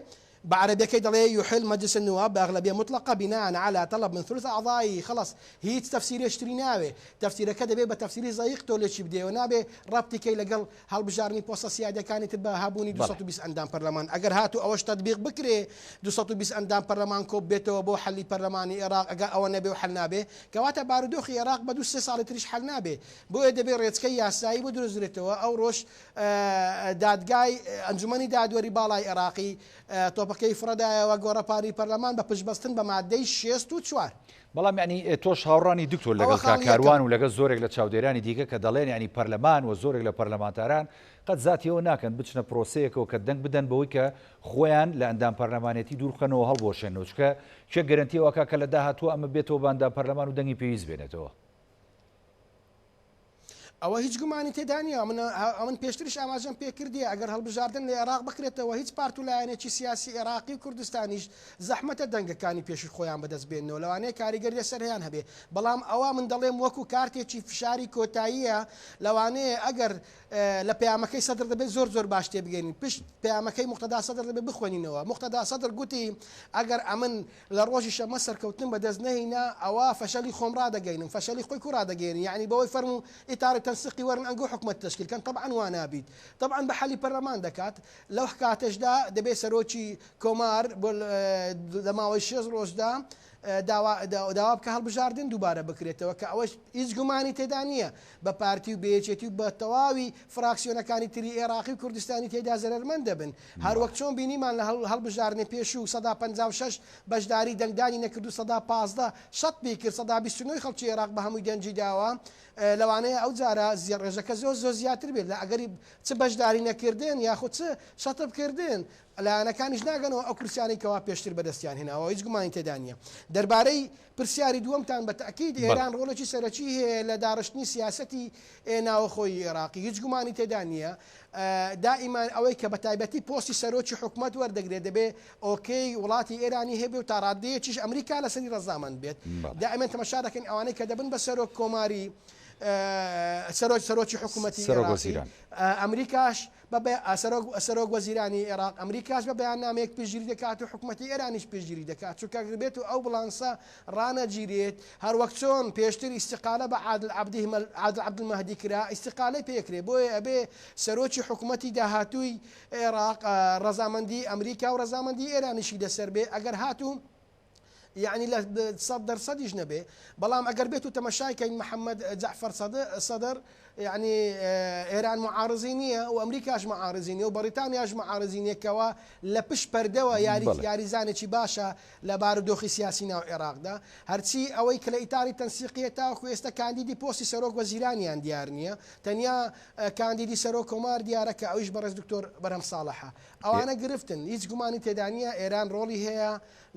بە عەرەبیەکەی دەڵێ یحل مجلس النواب باغلبیە مطلقە بناء علی طلب من ثلث اعضائه خەڵەس هیچ تەفسیرێکی تری ناوێ تەفسیرەکە دەبێ بە تەفسیری زەیق تۆ لێکی بدەیەوە نابێ ڕەبتی کەی لەگەڵ هەڵبژاردنی پۆستە سیادیەکانی تر بە هەبوونی 220 ئەندام پەرلەمان ئەگەر هاتوو ئەوەش تەتبیق بکرێ 220 ئەندام پەرلەمان کۆ ببێتەوە بۆ حەلی پەرلەمانی ئێراق ئەگەر ئەوە نەبێ و حەل نابێ کەواتە بارودۆخی ئێراق بە دوو سێ ساڵی تریش حەل نابێ بۆیە دەبێ ڕێچکەی یاسایی بدرۆزرێتەوە ئەوڕۆش دادگای ئەنجومەنی دادوەری باڵای عێراقی تۆپەکەی فڕێدایەوە گۆڕەپانی پەرلەمان بە پشتبەستن بە مادەی 64. بەڵام یانی تۆش هاوڕانی دکتۆر ئەوە لەگەڵ کاک خاڵی یەکەم. کاروان و لەگەڵ زۆرێک لە چاودێرانی دیکە کە دەڵێن یانی پەرلەمان و زۆرێک لە پەرلەمانتاران قەت زاتی ئەوە ناکەن بچنە پرۆسەیەکەوە کە دەنگ بدەن بەوەی کە خۆیان لە ئەندام پەرلەمانێتی دوور بخەنەوە هەڵبوەشێنەوە چونکە کێ گەرەنتی ئەوە ئەکا کە لە داهاتووە ئەمە بێتەوە بە ئەندام پەرلەمان و دەنگی پێویست بێنێتەوە. ئەوە هیچ گومانی تێدا نییە، من ئەمن پێشتریش ئاماژەم پێ کردیە، ئەگەر هەڵبژاردن لە ئێراق بکرێتەوە هیچ پارت و لایەنێکی سیاسی ئێراقی و کوردستانیش زەحمەتە دەنگەکانی پێشووی خۆیان بەدەست بێننەوە، لەوانەیە کاریگەری لەسەر هەیان هەبێ، بەڵام ئەوە من دەڵێم وەکو کارتێکی فشاری کۆتاییە، لەوانەیە ئەگەر لە پەیامەکەی سەدر دەبێت زۆر زۆر باش تێبگەین، پشت پەیامەکەی موقتەدا سەدر دەبێت بخوێنینەوە، موقتەدا سەدر گوتی ئەگەر ئەمن لە ڕۆژی شەممە سەرکەوتنم بەدەست نەهینا ئەوا فەشەلی خۆم ڕادەگەینم، فەشەلی خۆی کو ڕادەگەیەنی یەعنی بەوەی فەرموو ئیتاری تەنسیقی وەرن ئەنگۆ حکومەت تەشکیل کەن تەبعەن وا نابیت تەبعەن بە حەلی پەرلەمان دەکات لەو کاتەشدا دەبێ سەرۆکی کۆمار بۆ لە ماوەی شێست ڕۆژدا داوا داوا بکە هەڵبژاردن دووبارە بکرێتەوە کە ئەوەش هیچ گومانی تێدا نییە بە پارتی و بە یەکێتی و بە تەواوی فراکسیۆنەکانی تری ئێراقی و کوردستانی تێدا زەرەرمەند دەبن هەر وەک چۆن بینیمان لە هەڵبژاردنی پێشوو 56% بەشداری دەنگدانی نەکرد و 15% شەتبی کرد 29% ی خەڵکی ئێراق بە هەمووی دەنگی داوە لەوانەیە ئەو جارە ڕێژەکە زۆر زۆر زیاتر بێت لە ئەگەری چ بەشداری نەکردن یاخود چ شەتب کردن لایەنەکانیش ناگەنەوە ئەو کورسیانەی کەوا پێشتر بەدەستیان هێناوە هیچ گومانی تێدا نییە. دەربارەی پرسیاری دووەمتان بە تەئکید ئێران ڕۆڵێکی سەرەکی هەیە لە داڕشتنی سیاسەتی ناوەخۆیی ئێراقی هیچ گومانی تێدا نییە دائیمان ئەوەی کە بە تایبەتی پۆستی سەرۆکی حکومەت وەردەگرێت دەبێ okay وڵاتی ئێرانی هەبێ و تا ڕادەیەکیش ئەمریکا لەسەری ڕەزامەند بێت دائیمەن تەمەشا دەکەین ئەوانەی کە دەبن بە سەرۆک کۆماری سەرۆک سەرۆکی حکوومەتی ئەمریکاش بە سەرۆک وەزیرانی ئێراق، ئەمریکاش بە بەیاننامەیەک پشتگیری دەکات و حکومەتی ئێرانیش پشتگیری دەکات، چونکە ئەگەر بێت و ئەو بڵانسە ڕانەگیرێت، هەروەک چۆن پێشتر ئیستیقالە بە عادل عادل عەبدولمەهدی کرا، ئیستیقالەی پێکرێ، بۆیە ئەبێ سەرۆکی حکومەتی داهاتووی ئێراق ڕەزامەندی ئەمریکا و ڕەزامەندی ئێرانیشی لەسەر بێ، ئەگەر هاتوو. یەعنی لە سەد دەر سەدیش نەبێ بەڵام ئەگەر بێت و تەمەشای کەین محەممەد جەعفەر سەدر یعنی ئێران معارزی نییە و ئەمریکاش معارزی نیە و بەریتانیاش معارزی نییە کەوا لە پشت پەردەوە یاری یاریزانێکی باشە لە بارودۆخی سیاسی ناو عێراقدا هەرچی ئەوەی کە لە ئیتاری تەنسیقیە تاوەکو ئێستا کاندیدی پۆستی سەرۆک وەزیرانیان دیار نییە تەنیا کاندیدی سەرۆک کۆمار دیارە کە ئەویش بەڕێز دکتۆر بەرهەم ساڵحە ئەوانە گرفتن هیچ گومانی تێدا نییە ئێران ڕۆڵی هەیە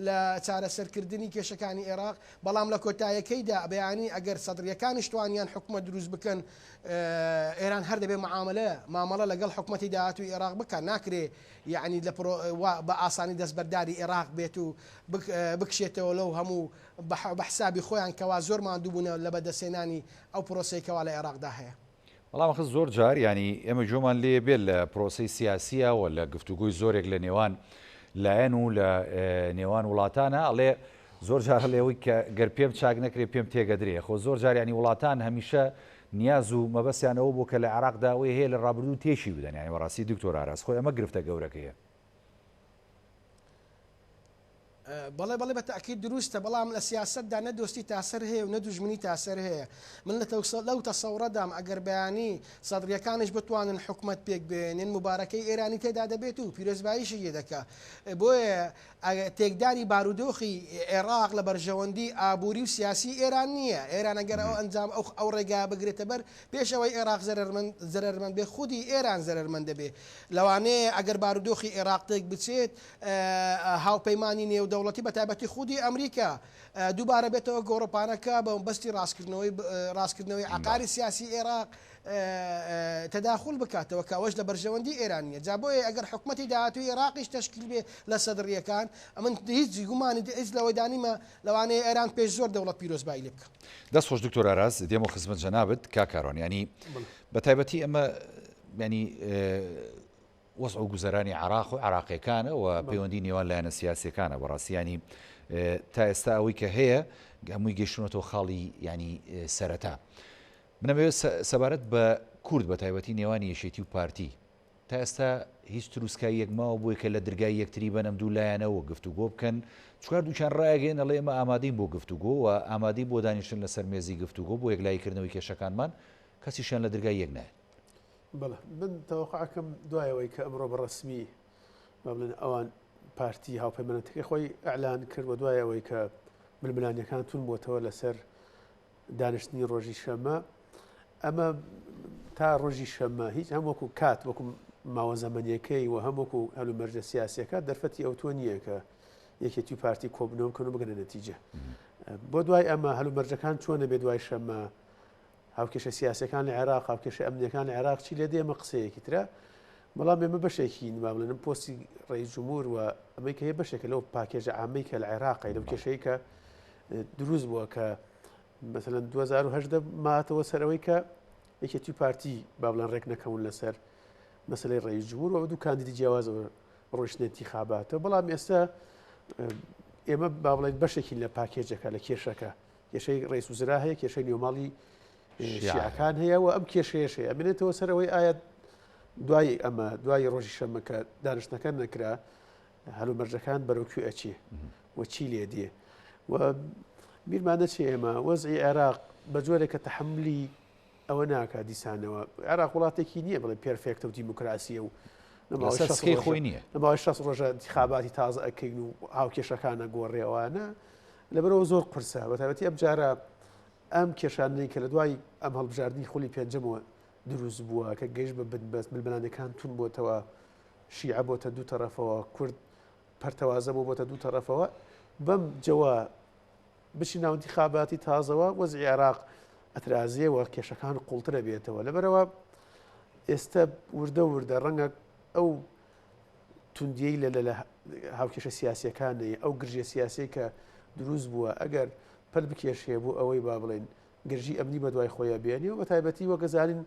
لە چارەسەرکردنی کێشەکانی ئێراق، بەڵام لە کۆتایەکەیدا بەیانی ئەگەر سەدڕییەکانیش توانیان حکومەت دروست بکەن، ئێران هەر دەبێ معاملە، مامەڵە، لەگەڵ حکومەتی داهاتووی ئێراق بکات، ناکرێ یەعنی لە پرۆ وا بە ئاسانی دەستبەرداری ئێراق بێت و بکشێتەوە لەو هەموو بە حسابی خۆیان کەوا زۆر ماندوو بوونە لە بەدەستهێنانی ئەو پرۆسەی کەوا لە ئێراقدا هەیە. بەڵام ئەخر زۆر جار یانی ئێمە گوێمان لێ بێت لە پرۆسەی سیاسیە و لە گفتوگۆی زۆرێک لە نێوان لایەن و لە نێوان وڵاتانە ئەڵێ زۆر جار هەڵێ ئەوەی کە گەر پێم چاک نەکرێ پێم تێگەدرێ خۆ زۆر جار یانی وڵاتان هەمیشە نیاز و مەبەستیان ئەوە بووە کە لە عێراقدا ئەوەی هەیە لە ڕابردوو تێکی بدەن یانی بەڕاستی دکتۆر ئاراس خۆی ئەمە گرفتە گەورەکەیە. بەڵێ بەڵێ بە تەئکید دروستە، بەڵام لە سیاسەتدا نە دۆستی تاسەر هەیە و نە دوژمنی تاسەر هەیە. من لە لەو تەسەوڕەدام ئەگەر بەیانی سەدڕیەکانیش بتوانن حکومەت پێک بهێنن موبارەکەی ئێرانی تێدا دەبێت و پیرۆزباییشی لێ دەکا. بۆیە تێکدانی بارودۆخی عێراق لە بەرژەوەندی ئابووری و سیاسی ئێران نییە. ئێران ئەگەر ئەو ئەنجام ئەو ئەو ڕێگایە بگرێتە بەر پێش ئەوەی عێراق زەرەرمەند زەرەرمەند بێت خودی ئێران زەرەرمەند دەبێت. لەوانەیە ئەگەر بارودۆخی عێراق تێک بچێت هاوپەیمانی نێودەوڵەتی بە تایبەتی خودی ئەمریکا دووبارە بێتەوە گۆڕەپانەکە بە مەبەستی ڕاستکردنەوەی ڕاستکردنەوەی عەقاری سیاسی عێراق تەداخول بکاتەوە کە ئەوەش لە بەرژەوەندی ئێران نییە جا بۆیە ئەگەر حکومەتی داهاتووی عێراقیش تەشکیل بێ لە سەدڕییەکان ئەمن هیچ گومانی هیچ لەوەیدا نیمە لەوانەیە ئێران پێش زۆر دەوڵەت پیرۆزبایی لێ بکا. دەست خۆش دکتۆر ئاراس دێمەوە خزمەت جەنابت کاک کاروان یانی بە تایبەتی ئەمە یانی وەزع و گوزەرانی عێراق و عێراقیەکانە و پەیوەندی نێوان لایەنە سیاسیەکانە بەڕاستی ینی تا ئێستا ئەوەی کە هەیە هەمووی گەشتونەتەوە خاڵی ینی سەرەتا منەمەوێت سەبارەت بە کورد بە تایبەتی نێوانی یەکێتی و پارتی تا ئێستا هیچ تروسکاییەک ماوە بۆی کە لە درگای یەکتری بەنەم دوو لایەنەوە گفتوگۆ بکەن چوار دووچان ڕایگەێن ئەڵێ ئێمە ئامادەین بۆ گفتوگۆ و ئامادەی بۆ دانیشتن لەسەر مێزی گفتوگۆ بۆ یەکلاییکردنەوەی کێشەکانمان کەسیشیان لە درگای یەک نایەن. بەڵێ من تەوەقع ئەکەم دوای ئەوەی کە ئەمڕۆ بە ڕەسمی با بڵێن ئەوان پارتی هاوپەیمانەتەکەی خۆی ئەعلان کرد و دوای ئەوەی کە ململانیەکان تون بۆتەوە لەسەر دانیشتنی ڕۆژی شەممە ئەمە تا ڕۆژی شەممە هیچ هەم وەکو کات وەکو ماوە زەمەنیەکەی و هەم وەکو هەلومەرجە سیاسیەکە دەرفەتی ئەوتۆ نییە کە یەکێتی و پارتی کۆبنەوە بکەن و بگەنە نەتیجە بۆ دوای ئەمە هەلومەرجەکان چۆنە بێ دوای شەممە هاوکێشە سیاسیەکان لە عێراق، هاوکێشە ئەمنیەکان لە عێراق چی لێ دێ ئەمە قسەیەکی ترە، بەڵام ئێمە بەشێکین با بڵێنم پۆستی ڕئیس جمهور و ئەمەی کە هەیە بەشێکە لەو پاکێژە عامەی کە لە عێراقی لەو کێشەی کە دروست بووە کە مثلەن 2010 ماتەوە سەر ئەوەی کە یەکێتی پارتی با بڵێن ڕێک نەکەون لەسەر مەسلەی ڕئیس جمهور و دوو کاندیدی جیاوازەوە ڕۆیشتنە انتخاباتەوە بەڵام ئێستا ئێمە با بڵێن بەشێکین لە پاکێجەکە لە کێشەکە کێشەی ڕئیس وزرا هەیە، کێشەی نێوماڵی شیعەکان هەیە و ئەم کێشەیەش هەیە. ئەمێنێتەوە سەر ئەوەی ئایا دوای ئەمە دوای ڕۆژی شەممە کە دانیشتنەکە نەکرا هەلومەرجەکان بەرەو کوێ ئەچێ و چی لێ دێ و بیرمان نەچێ ئێمە وەزعی عێراق بە جۆرێک کە تەحملی ئەوە ناکا دیسانەوە عێراق وڵاتێکی نییە بڵێ پێرفێکتە و دیموکراسیە و لەسەر سکەی خۆی نییە لە ماوەی 60 ڕۆژە انتخاباتی تازە ئەکەین و هاوکێشەکانە گۆڕێوانە لەبەرەوە زۆر قورسە بە تایبەتی ئەم جارە ئەم کێشانەی کە لە دوای ئەم هەڵبژاردنی خولی پێنجەمەوە دروست بووە کە گەیشت بە بنبەست ململانێکان تون بۆتەوە شیعە بۆتە دوو تەرەفەوە کورد پەرتەوازە بۆ بۆتە دوو تەرەفەوە بەم جەوە بچی ناو انتخاباتی تازەوە وەزعی عێراق ئەترازێ و کێشەکان قوڵترە بێتەوە لەبەرەوە ئێستا وردە وردە ڕەنگە ئەو توندیەی لە لە هاوکێشە سیاسیەکانی ئەو گرژیە سیاسی کە دروست بووە ئەگەر پەل بکێشێ بۆ ئەوەی با بڵێن گرژی ئەمنی بەدوای خۆیان بێنێ و بە تایبەتی وەگەزانین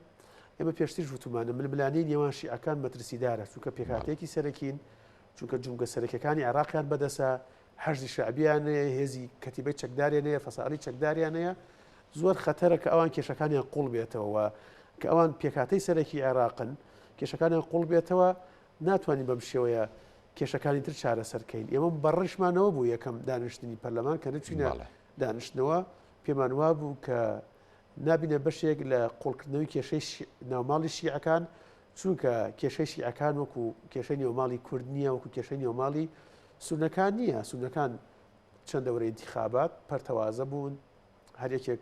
ئێمە پێشتریش وتومانە ململانێی نێوان شیعەکان مەترسیدارە چونکە پێکهاتەیەکی سەرەکین چونکە جومگە سەرەکیەکانی عێراقیان بەدەسە حەشدی شەعبیان هەیە، هێزی کەتیبەی چەکداریان هەیە، فەسائلی چەکداریان هەیە، زۆر خەتەرە کە ئەوان کێشەکانیان قوڵ بێتەوە و کە ئەوان پێکهاتەی سەرەکی عێراقن، کێشەکانیان قوڵ بێتەوە، ناتوانین بەم شێوەیە کێشەکانی تر چارەسەر کەین. ئێمە بەڕیشمانەوە بوو یەکەم دانیشتنی پەرلەمان کە نەچوینە دانیشتنەوە، پێمان وابوو کە نابینە بەشێک لە قوڵکردنەوەی کێشەی ناوماڵی شیعەکان، چونکە کێشەی شیعەکان وەکو کێشەی نێوماڵی کورد نییە، وەکو کێشەی نێوماڵی سوننەکان نییە، سوننەکان چەند دەورە ئینتیخابات پەرتەوازە بوون، هەر یەکێک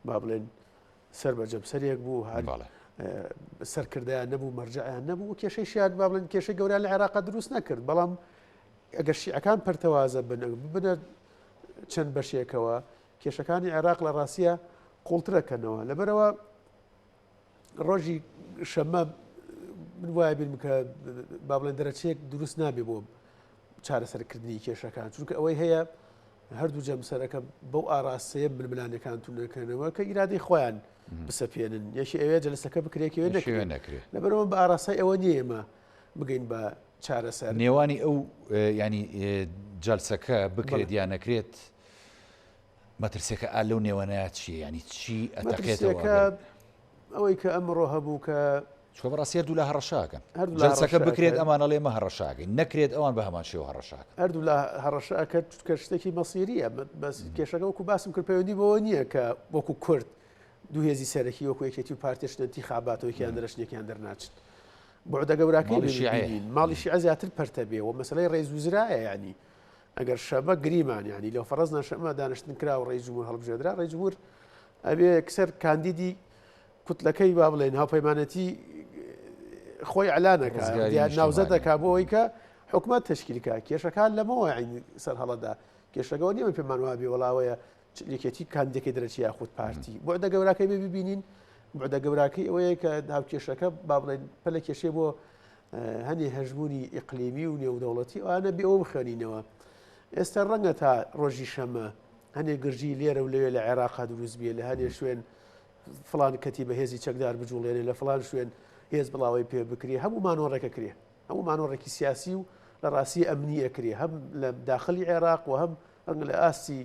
با بڵێن سەر بە جەمسەرێک بوو، هەر سەرکردیان نەبوو، مەرجعیان نەبوو و کێشەیشیان با بڵێن کێشەی گەورەیان لە عێراقا دروست نەکرد. بەڵام ئەگەر شیعەکان پەرتەوازە بن، ببنە چەند بەشێکەوە، کێشەکانی عێراق لە ڕاستیە قوڵترەکەنەوە. لەبەرەوە ڕۆژی شەممە من وایە بیرم کە با بڵێن دەرەچەیەک دروست نابێ بۆ چارەسەرکردنی کێشەکان چونکە ئەوەی هەیە هەردوو جەمسەرەکە بەو ئاراستەیە ململانەکان تونەکەنەوە کە ئیرادەی خۆیان بسەپێنن یەکی ئەوێ جەلسەکە بکرێکەوە نەکرێ نەکرێ لەبەرەوە بە ئاراستەی ئەوە نییە ئێمە بگەین بە چارەسەر نێوانی ئەو ینی جەلسەکە بکرێت یان نەکرێت. مەترسیەکە ئا لەو نێوانەیا چییە؟ یانی چی ئەتەقێتەوە؟ مەترسیەکە ئەوەی کە ئەمڕۆ هەبوو کە چونکە بەڕاستی هەردوولا هەڕەشە ئەکەن. جەلسەکە بکرێت ئەمان ئەڵێ ئێمە هەڕەشە ئەکەین، نەکرێت ئەوان بە هەمان شێوە هەڕەشە ئەکەن. هەردوولا هەڕەشە ئەکەن چونکە شتێکی مەسیرییە. بەس کێشەکە وەکو باسم کرد پەیوەندی بەوە نییە کە وەکو کورد دوو هێزی سەرەکی وەکو یەکێتی و پارتی ئەچنە ئینتیخاباتەوە یەکیان دەرەچن یەکیان دەرناچن. بوعدە گەوراکەی ببینین ماڵی شیعە زیاتر پەرتە بێ و مەسەلەی ڕێز وزرایە یعنی ئەگەر شەمە گریمان یعنی لەو فەرەزنا شەمە دانیشتن کرا و ڕئیس جمهور هەڵبژێردرا ڕئیس جمهور ئەبێ یەکسەر کاندیدی کوتلەکەی با بڵێن هاوپەیمانەتی خۆی ئەلانەکە ناوزە دەکا بۆ ئەوەی کە حکومت تشکیلکە کێشەکان لەمەوە سەر هەڵەدا کێشەکەەوە نییە پێمان وابێ وڵاوەیە یەکێتی کاندیدەکەی دەرەچی یاخود پارتی بوعدە گەوراکەی بێ ببینین بوعدە گەوراکەی ئەوەیە کە هاوکێشەکە با بڵێن پەلە کێشێ بۆ هەنێ هەژمونی ئیقلیمی و نێودەوڵەتی ئەوانە بێ ئەوە بخوێنینەوە ئێستا ڕەنگە تا ڕۆژی شەمە هەنێ گرژی لێرە و لەوێ لە عێراقا دروست بێ لە هەنێ شوێن فلان کەتی بە هێزی چەکدار بجوڵێنێ لە فلان شوێن هێز بڵاوەی پێ بکرێ هەموو مانۆڕێکە کرێ هەموو مانۆڕێکی سیاسی و لە ڕاستی ئەمنی ئەکرێ هەم لە داخلی عێراق و هەم ڕەنگە لە ئاستی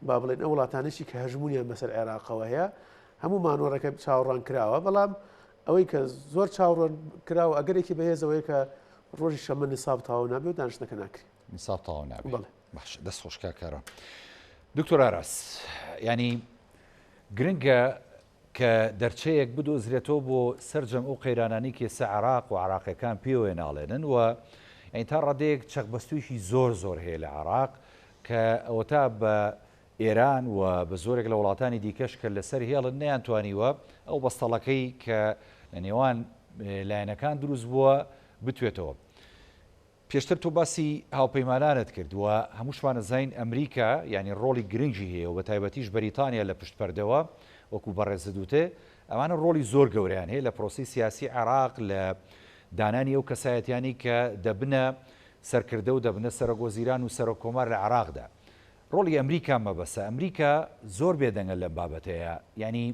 با بڵێن ئەو وڵاتانەشی کە هەژمونیان بەسەر عێراقەوە هەیە هەموو مانۆڕەکە چاوەڕوان کراوە بەڵام ئەوەی کە زۆر چاوەڕوان کراوە ئەگەرێکی بەهێزەوەیە کە ڕۆژی شەممە نساب تەواو نابێ و دانیشتنەکە ناکرێ. نساب تەواو نابێ. بەڵێ. باش دەست خۆش کاک کاروان. دکتۆر ئاراس یانی گرنگە کە دەرچەیەک بدۆزرێتەوە بۆ سەرجەم ئەو قەیرانانەی کە ئێستا عێراق و عێراقیەکان پێوەی ناڵێنن و یانی تا ڕادەیەک چەقبەستوویی زۆر زۆر هەیە لە عێراق کە ئەوەتا بە ئێران و بە زۆرێک لە وڵاتانی دیکەش کە لەسەر هێڵن نەیانتوانیوە ئەو بەستەڵەکەی کە لە نێوان لایەنەکان دروست بووە بتوێتەوە. پێشتر تۆ باسی هاوپەیمانانت کرد و هەمووشمان ئەزانین ئەمریکا یانی ڕۆڵی گرنگی هەیە و بەتایبەتیش بەریتانیا لە پشت پەردەوە وەکو بەڕێزت وتێ ئەمانە ڕۆڵی زۆر گەورەیان هەیە لە پرۆسەی سیاسی عێراق لە دانانی ئەو کەسایەتیانەی کە دەبنە سەرکردە و دەبنە سەرۆک وەزیران و سەرۆک کۆمار لە عێراقدا ڕۆڵی ئەمریکا مەبەسە ئەمریکا زۆر بێدەنگە لەم بابەتەیە یانی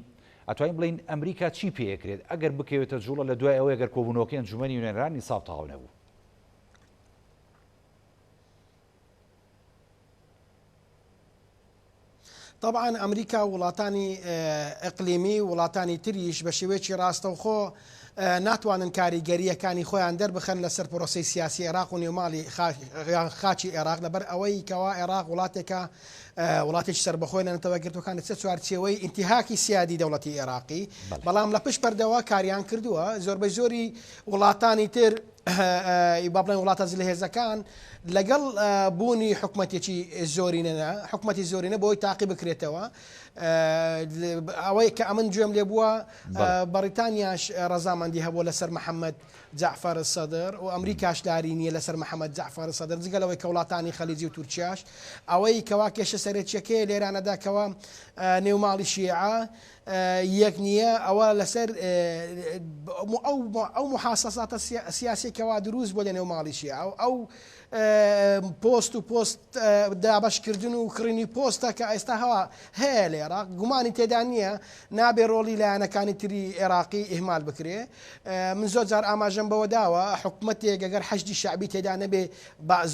ئەتوانین بڵێین ئەمریکا چی پێ ئەکرێت ئەگەر بکەوێتە جوڵە لە دوای ئەوەی ئەگەر کۆبوونەوەکەی ئەنجومەنی نوێنەران نیساب تەواو نەبوو؟ تەبعەن ئەمریکا و وڵاتانی ئیقلیمی و وڵاتانی تریش بە شێوەیەکی ڕاستەوخۆ ناتوانن کاریگەرییەکانی خۆیان دەربخەن لەسەر پرۆسەی سیاسی عێراق و نێوماڵی خاکی عێراق لەبەر ئەوەی کەوا عێراق وڵاتێکە وڵاتێکی سەربەخۆی لە نەتەوە یەکگرتووەکان دەچێتە چوارچێوەی ئینتیهاکی سیادی دەوڵەتی عێراقی بەڵام لە پشت پەردەوە کاریان کردووە زۆربەی زۆری وڵاتانی تر با بڵێن وڵاتە زلهێزەکان لەگەڵ بوونی حکومەتێکی زۆرینەنا حکومەتی زۆرینە بۆی تاقی بکرێتەوە ئەوەی کە ئەمن گوێم لێ بووە بەڕیتانیاش ڕەزامەندی هەبووە لەسەر محەممەد جەعفەر سەدر و ئەمریکاش لاری نییە لەسەر محەممەد جەعفەر سەدر جگە لەوەی کە وڵاتانی خەلیجی و تورکیاش ئەوەی کەوا کێشە سەرەکیەکەی لێرانەدا کەوا نێوماڵی شیعە یەک نییە ئەوە لەسەر ئەو محاسەساتە سیاسیە کەوا دروست بووە لەنێو ماڵی شیعە و ئەو پۆست و پۆست دابەشکردن و کڕینی پۆستە کە ئێستا هەوا هەیە لە عێراق گومانی تێدا نییە نابێ ڕۆڵی لایەنەکانی تری عێراقی ئیهمال بکرێ من زۆر جار ئاماژەم بەوە داوە حکومەتێک ئەگەر حەشدی شەعبی تێدا نەبێ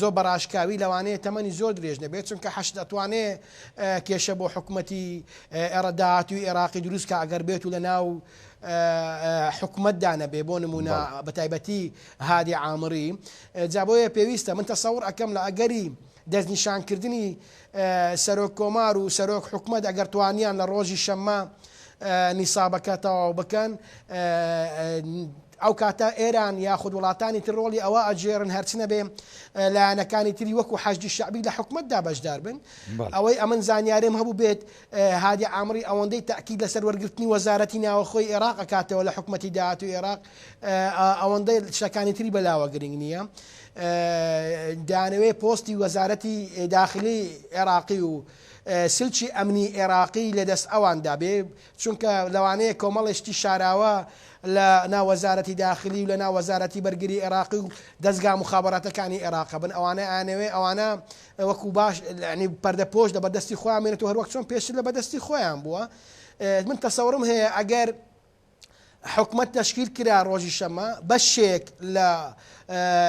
زۆر بەڕاشکاوی لەوانەیە تەمەنی زۆر درێژ نەبێت چونکە حەشد ئەتوانێ کێشە بۆ حکومەتی ئێڕە داهاتووی ئێراقی دروست کا ئەگەر بێت و لە ناو حکومەتدا نەبێ بۆ نمونە بە تایبەتی هادی عامری جا بۆیە پێویستە من تەسەور ئەکەم لە ئەگەری دەستنیشانکردنی سەرۆک کۆمار و سەرۆک حکومەت ئەگەر توانیان لە ڕۆژی شەممە نیسابەکە تەواو بکەن ئەو کاتە ئێران یاخود وڵاتانی تر ڕۆڵی ئەوە ئەگێڕن هەرچ نەبێ لایەنەکانی تری وەکو حەشدی شەعبی لە حکومەتدا بەشدار بن. ئەوەی ئەمن زانیاریم هەبوو بێت هادی عامری ئەوەندەی تەئکید لەسەر وەرگرتنی وەزارەتی ناوەخۆی ئێراق ئەکاتەوە لە حکومەتی داهاتووی ئێراق ئەوەندەی شتەکانی تری بەلاوە گرنگ نییە. دەیانەوێ پۆستی وەزارەتی داخلی عێراقی و سلکی ئەمنی عێراقی لەدەست ئەواندا بێ چونکە لەوانەیە کۆمەڵێ شتی شاراوە لە ناو وەزارەتی داخلی و لە ناو وەزارەتی بەرگری عێراقی و دەزگا موخابەراتەکانی عێراق هەبن ئەوانە ئەیانەوێ ئەوانە وەکو باش یانی پەردەپۆش لە بەردەستی خۆیان بێنێت و هەروەک چۆن پێشتر لە بەردەستی خۆیان بووە من تەسەورم هەیە ئەگەر. حکومەت تەشکیل کرا ڕۆژی شەممە، بەشێک لە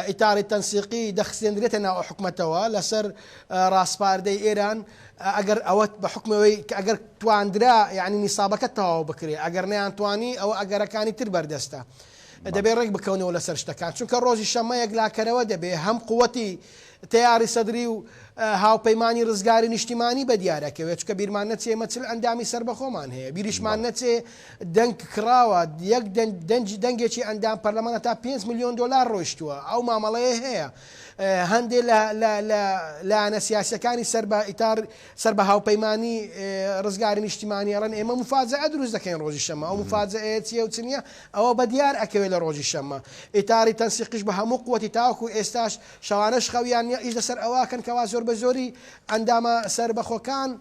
ئیتاری تەنسیقی دەخزێندرێتە ناو ئەو حکومەتەوە لەسەر ڕاسپاردەی ئێران، ئەگەر ئەوە بە حوکمی ئەوەی کە ئەگەر تواندرا یانی نیسابەکە تەواو بکرێ، ئەگەر نەیانتوانی ئەوە ئەگەرەکانی تر بەردەستە. دەبێ ڕێک بکەونەوە لەسەر شتەکان، چونکە ڕۆژی شەممە یەکلاکەرەوە دەبێ هەم قوتی تەیاری سەدری و هاوپەیمانی ڕزگاری نیشتیمانی بەدیار ئەکەوێت، چونکە بیرمان نەچێ ئێمە 40 ئەندامی سەربەخۆمان هەیە، بیریشمان نەچێ دەنگ کڕاوە، یەک دەنگێکی ئەندام پەرلەمان هەتا 5 ملیۆن دۆلار ڕۆیشتووە، ئەو مامەڵەیە هەیە. هەندێ لە لایەنە سیاسیەکانی سەر بە ئیتار سەر بە هاوپەیمانی ڕزگاری نیشتیمانی ئەڵێن ئێمە موفاجەئە دروست دەکەین ڕۆژی شەممە، ئەو موفاجەئەیە چییە و چ نییە ئەوە بەدیار ئەکەوێت لە ڕۆژی شەممە. ئیتاری تەنسیقیش بە هەموو قوتی تاوەکو ئێستاش شەوانەش خەویان نیە ئیش لەسەر ئەوە ئەکەن کەوا زۆربەزۆری ئەندامە سەربەخۆکان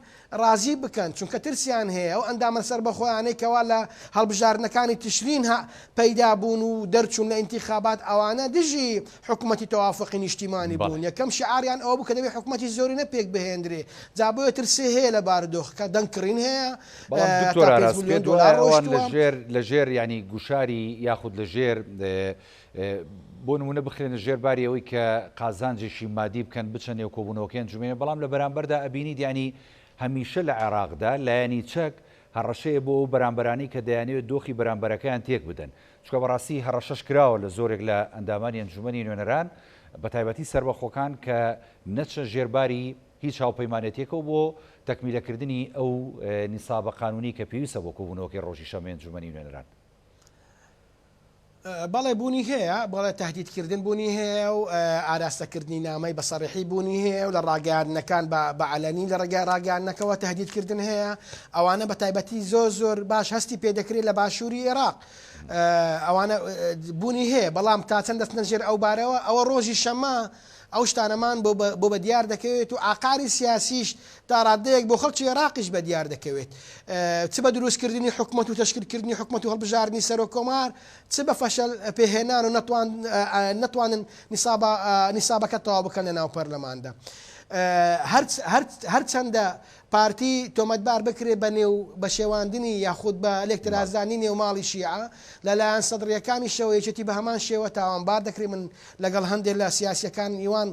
ڕازی بکەن چونکە ترسیان هەیە ئەو ئەندامە سەربەخۆیانەی کەوا لە هەڵبژاردنەکانی تشرین هە پەیدا بوون و دەرچوون لە ئینتیخابات ئەوانە دژی حکومەتی تەوافقی نیشتیمانی بوون یەکەم شیعاریان ئەوە بوو کە دەبێ حکومەتی زۆرینە پێک بهێندرێ جا بۆیە ترسێ هەیە لە بارودۆخەکە دەنگ کڕین هەیە بەڵام هەتا دکتۆر پێنج ئاراس ملیۆن پێت دۆلار وایە ئەوان ڕۆیشتووە. لەژێر لەژێر یانی گوشاری یاخود لەژێر بۆ نمونە بخرێنە ژێر باری ئەوەی کە قازانجێکی مادی بکەن بچە نێو کۆبوونەوەکەی ئەنجومەنە بەڵام لە بەرامبەردا ئەبینیت یانی هەمیشە لە عێراقدا لایەنی چەک هەڕەشەیە بۆ ئەو بەرامبەرانەی کە دەیانەوێت دۆخی بەرامبەرەکەیان تێک بدەن چونکە بەڕاستی هەڕەشەش کراوە لە زۆرێک لە ئەندامانی ئەنجومەنی نوێنەران بەتایبەتی سەربەخۆکان کە نەچنە ژێر باری هیچ هاوپەیمانێتیەکەوە بۆ تەکمیلەکردنی ئەو نیسابە قانونی کە پێویستە بۆ کۆبوونەوەکەی ڕۆژی شەممەی ئەنجومەنی نوێنەران. بەڵێ بوونی هەیە، بەڵێ تەهدیدکردن بوونی هەیە و ئاراستەکردنی نامەی بە سەریحی بوونی هەیە و لە ڕاگەیاندنەکان بە عەلەنی لە ڕێگای ڕاگەیاندنەکەوە تەهدیدکردن هەیە، ئەوانە بە تایبەتی زۆر زۆر باش هەستی پێ دەکرێت لە باشووری ئێراق ئەوانە بوونی هەیە، بەڵام تا چەند دەچنە ژێر ئەو بارەوە ئەوە ڕۆژی شەممە ئەو شتانەمان بۆ بە دیار دەکەوێت و ئاقاری سیاسیش تا ڕادەیەک بۆ خەڵکی ئێراقیش بە دیار دەکەوێت چ بە دروستکردنی حکومەت و تەشکیلکردنی حکومەت و هەڵبژاردنی سەرۆک کۆمار چ بە فەشەل پێهێنان و نەتوانن نیسابەکە تەواو بکەن لە ناو پەرلەماندا. هەرچەندە پارتی تۆمەتبار بکرێت بە نێو بە شێواندنی یاخود بە لێکترازانی نێو ماڵی شیعە لەلایەن سەدڕیەکانیشەوە یەکێتی بە هەمان شێوە تاوانبار دەکرێت من لەگەڵ هەندێک لە سیاسیەکان ئیوان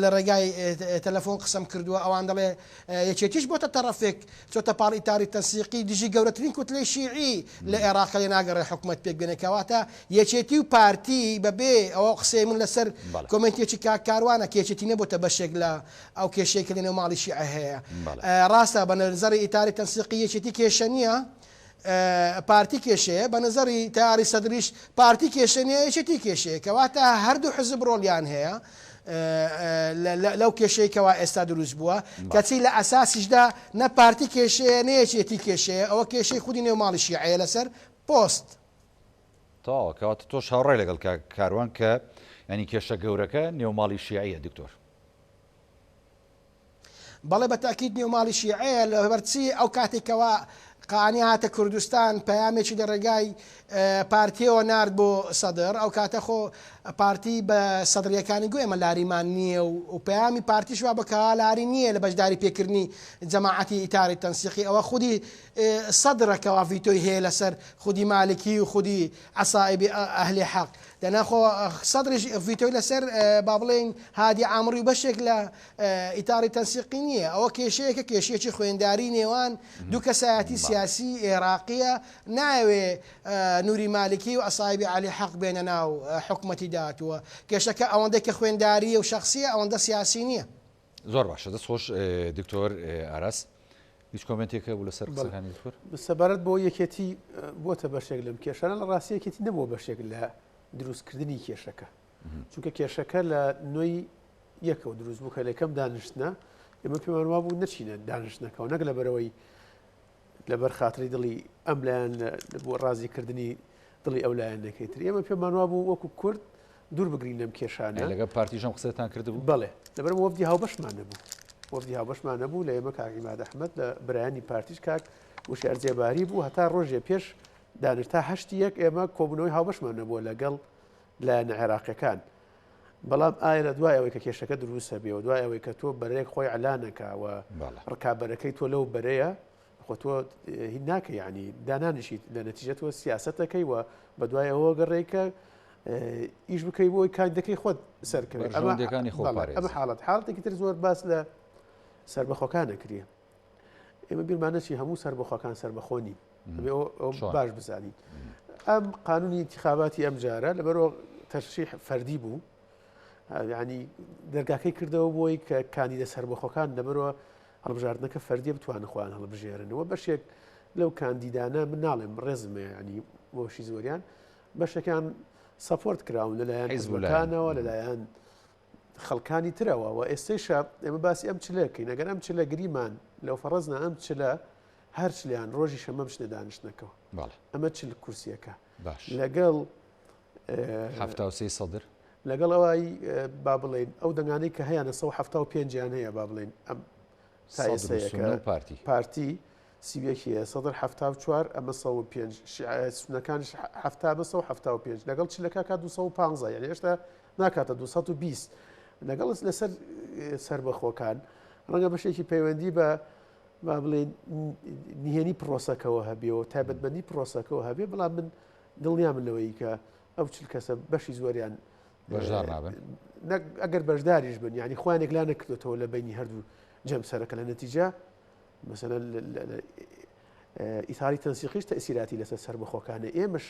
لە ڕێگای تەلەفۆن قسەم کردووە ئەوان دەڵێ یەکێتیش بۆتە تەڕەفێک چۆتە پاڵ ئیتاری تەنسیقی دژی گەورەترین کوتلەی شیعی لە ئێراق لێ ناگەڕێ حکومەت پێک بێنێ کەواتە یەکێتی و پارتی بەبێ ئەوە قسەی من لەسەر کۆمێنتێکی کاک کاروانە کە یەکێتی نەبۆتە بەشێک لە ئەو کێشەی کە لەنێو ماڵی شیعە هەیە ڕاستە بە نەزەڕی ئیتاری تەنسیقی یەکێتی کێشە نییە پارتی کێشەیە بە نەزەڕی تەیاری سەدریش پارتی کێشە نییە یەکێتی کێشەیە کەواتە هەردوو حزب ڕۆڵیان هەیە لەو کێشەی کەوا ئێستا دروست بووە کەچی لە ئەساسیشدا نە پارتی کێشەیە نە یەکێتی کێشەیە ئەوە کێشەی خودی نێو ماڵی شیعەیە لەسەر پۆست. تەواوە کەواتە تۆش هاوڕای لەگەڵ کاک کاروان کە یانی کێشە گەورەکە نێو ماڵی شیعیە دکتۆر. بەڵێ بە تەئکید نێو ماڵی شیعەیە لەبەر چی ئەو کاتێک کەوا قائانی هاتە کوردستان پەیامێکی لە ڕێگای پارتیەوە نارد بۆ سەدر ئەو کاتە خۆ پارتی بە سەدریەکانی گوێ ئێمە لاریمان نییە و پەیامی پارتیش وا بکە لاری نییە لە بەشداری پێکردنی جەماعەتی ئیتاری تەنسیقی ئەوە خودی سەدرە کەوا ڤیتۆی هەیە لەسەر خودی مالکی و خودی عەسائیبی ئەهلی حەق دەنا خۆ سەدریش ڤیتۆی لەسەر با بڵێین هادی عامڕی و بەشێک لە ئیتاری تەنسیقی نییە ئەوە کێشەیەکە کێشەیەکی خوێنداری نێوان دوو کەسایەتی سیاسی ئێراقیە نایەوێ نوری مالکی و عەسائیبی عەلی حەق بێنە ناو حکومەتی داهاتووە کێشەکە ئەوەندەی کە خوێنداریە و شەخسیە ئەوەندە سیاسی نییە. زۆر باشە دەست خۆش دکتۆر ئاراس هیچ کۆمێنتێک هەبوو لەسەر قسەکانی دکتۆر؟ سەبارەت بۆ یەکێتی بۆتە بەشێک لەم کێشانە لە ڕاستی یەکێتی نەبووە بەشێک لە دروستکردنی کێشەکە چونکە کێشەکە لە نوێی یەکەوە دروست بوو کە لە یەکەم دانیشتنە ئێمە پێمان وابوو نەچینە دانیشتنەکەەوە نەک لەبەرەوەی لەبەر خاتری دڵی ئەم لایەن بۆ ڕازیکردنی دڵی ئەو لایەنەکەی تر ئێمە پێمان وابوو وەکو کورد دوور بگرین لەم کێشانە. لەگەڵ پارتیش ئەم قسەتان کردبوو؟ بەڵێ لەبەر وەفدی هاوبەشمان نەبوو وەفدی هاوبەشمان نەبوو لە ئێمە کاک عیماد ئەحمەد لە برایانی پارتیش کاک وشیار زێباری بوو هەتا ڕۆژێ پێش دانیشت تا هەشتی یەک ئێمە کۆبوونەوەی هاوبەشمان نەبووە لەگەڵ لایەنە عێراقیەکان بەڵام ئایا لە دوای ئەوەی کە کێشەکە دروستە بێ و دوای ئەوەی کە تۆ بەرەیەک خۆی عەلانەکا و ڕکابەرەکەی تۆ لەو بەرەیە. خۆ تۆ هین ناکە یعنی دانانیشیت لە نەتیجە تۆ سیاسەتەکەی و بە دوای ئەوە گەڕێی کە ئیش بکەی بۆی کاندەکەی خۆت سەرکەوێت ئەمەکانی خۆ ئەمە حاڵەت حاڵەتێکی تر زۆر باس لە سربەخۆکان نەکرێ ئێمە بیرمان نەچی هەموو سربەخۆکان سربەخۆ نین باش بزانین ئەم قانونی انتخاباتی ئەم جارە لەبەرەوە تەرشیح فەردی بوو ینی دەرگاکەی کردەوە بۆی کە کاندیدە سربەخۆکان لەبەرەوە هەڵبژاردنەکە فەردیە بتوانن خۆیان هەڵبژێرن و بەشێک لەو کاندیدانە من ناڵێم ڕێزمە ینی بۆشی زۆریان بەشەکان support کراون لەلایەن حزبەکانەوە لەلایەن خەڵکانی ترەوە و ئێستەیشە ئێمە باسی ئەم چلەکەین ئەگەر ئەم چلە گریمان لەو فەڕزنا ئەم چلە هەر چلیان ڕۆژی شەمە بچنە دانیشتنەکەەوە ئەمە چل کورسیەکە لەگەڵ 73 سەدر لەگەڵ ئەوای با بڵێین ئەو دەنگانەی کە هەیانە 175 یان هەیە با بڵێین ئەم تا ئێستەیە کە پارتی پارتی 31 هەیە سەدر 74 ئەمە 105 شیعە سوننەکانیش 70 ئەمە 175 لەگەڵ چلەکە کا 215 یعنی هێشتا ناکاتە 220 لەگەڵ لەسەر سەربەخۆکان ڕەنگە بەشێکی پەیوەندی بە با بڵێن نهێنی پرۆسەکەەوە هەبێ و تایبەتمەندی پرۆسەکەەوە هەبێ بەڵام من دڵنیام لەوەی کە ئەو 40 کەسە بەشی زۆریان بەشدار نابن ئەگەر بەشداریش بن یعنی خۆیان یەکلا نەکردێتەوە لە بینی هەردوو جەمسەرەکە لە نەتیجە مثلا ئیتاری تەنسیقیش تەسیراتی لەسەر سەربەخۆکانە ئێمەش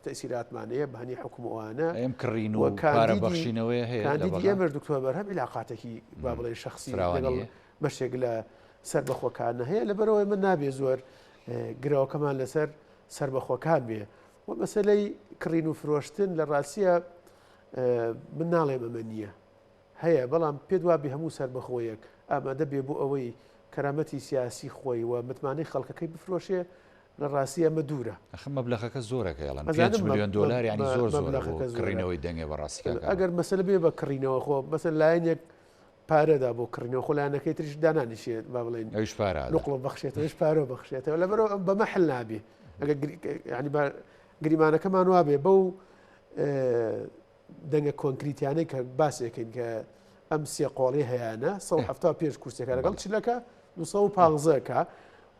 تەسیراتمان هەیە بە هەنی حکوم ئەوانە ئەم کڕین و پارە بەخشینەوەی هەیە کاندیدی ئێمەش دکتۆر بەرهەم عیلاقاتێکی با بڵێ شخصی لەگەڵ بەشێک لە سەربەخۆکانە هەیە لەبەرەوەی من نابێ زۆر گرەوەکەمان لەسەر سەربەخۆکان بێ و مەسەلەی کڕین و فرۆشتن لە ڕاستیە من ناڵێم ئەمە نییە هەیە بەڵام پێت وابێ هەموو سەربەخۆیەک ئامادە بێ بۆ ئەوەی کەرامەتی سیاسی خۆی و متمانەی خەڵکەکەی بفرۆشێ لە ڕاستی ئەمە دوورە. ئەخە مەبلەغەکە زۆرە کە ئەڵێن 5 ملیۆن دۆلار یانی زۆر زۆرە بۆ کڕینەوەی دەنگێ بەڕاستی کاک ئارام. ئەگەر مەسەلە بێ بە کڕینەوە خۆ مەسەلەن لایەنێک پارە دا بۆ کڕینەوە خۆ لایەنەکەی تریش دانانیشێ با بڵێین ئەویش پارە ئەدا. نوقڵە بەخشێتەوە ئەویش پارە بەخشێتەوە لەبەرئەوە بەمە حل نابێ ئەگەر یانی با گریمانەکەمان وابێ بەو دەنگە کۆنکریتیانەی کە باسێکین کە ئەم سێ قۆڵی هەیەە 175 کورسەکە لەگەڵ چلەکە 215کە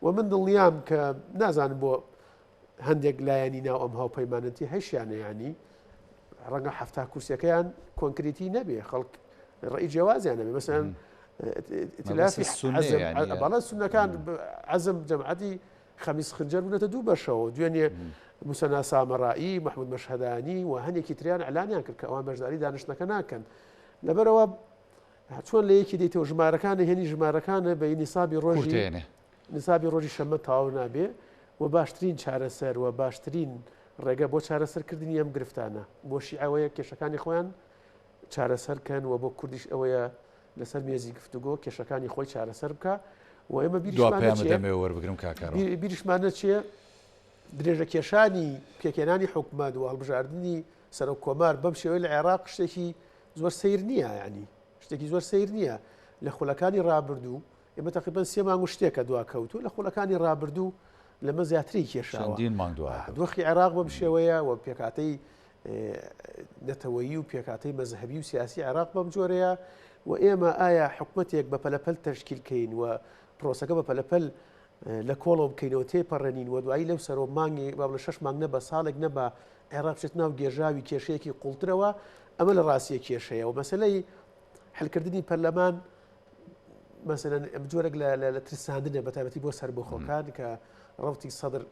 و من دڵنیام کە نازانم بۆ هەندێک لایەنی ناو ئەم هاوپەیمانەتی هەشیانە ینی ڕەنگە حەفتا کورسەکەیان کۆنکریتی نەبێ خەڵک ڕێی جیاوازیان نەبێ مەسەن بەڵێ سونەکان عەزم جەماعەتی خەمیس خنجەر بوونەتە دوو بەشەوە دوێنێ موسەنا سامەڕایی محمود مەشهەدانی و هەنێکی تریان ئەلانیان کرد کە ئەوان بەشداری دانیشتنەکە ناکەن لەبەرەوە چۆن لە یەکی دەیتەوە ژمارەکانە هێنی ژمارەکانە بە نیسابی ڕۆژی نیسابی ڕۆژی شەممە تەواو نابێ و باشترین چارەسەر و باشترین ڕێگە بۆ چارەسەرکردنی ئەم گرفتانە بۆ شیعەوەیە کێشەکانی خۆیان چارەسەر کەن و بۆ کوردیش ئەوەیە لەسەر مێزی گفتوگۆ کێشەکانی خۆی چارەسەر بکە و ئێمە وەربگرم بیریشمان نەچێ درێژە کێشانی پێکێنانی حکومەت و هەڵبژاردننی سەرۆک کۆمار بەم شێوەی لە عێراق شتێکی زۆر سیر نییە ینی شتێکی زۆر سیر نییە لە خولەکانی ڕابردوو ئێمە تەقریبەن سێ مانگ و شتێکە دواکەوتوو لە خولەکانی ڕابردوو لەمە زیاتری کێشاوە. چەندین مانگ دواکەوت. دۆخی عێراق بەم شێوەیە و پێکهاتەی نەتەوەیی و پێکهاتەی مەزهەبی و سیاسی عێراق بەم جۆرەیە و ئێمە ئایا حکومەتێک بە پەلەپەل تەشکیل کەین و پرۆسەکە بە پەلەپەل لە کۆڵەوە بکەینەوە تێپەڕێنین و دوایی لەو سەرۆ مانگی با بڵێ شەش مانگ نە بە ساڵێک نە بە عێراق بچێت ناو گێژاوی کێشەیەکی قوڵترەوە ئەمە لە ڕاستیە کێشەیە و مەسەلەی حلکردنی پەرلەمان مەسەلەن جۆرێک لە ترساندنە بە تایبەتی بۆ سەربەخۆکان کە ڕەوتی سەدر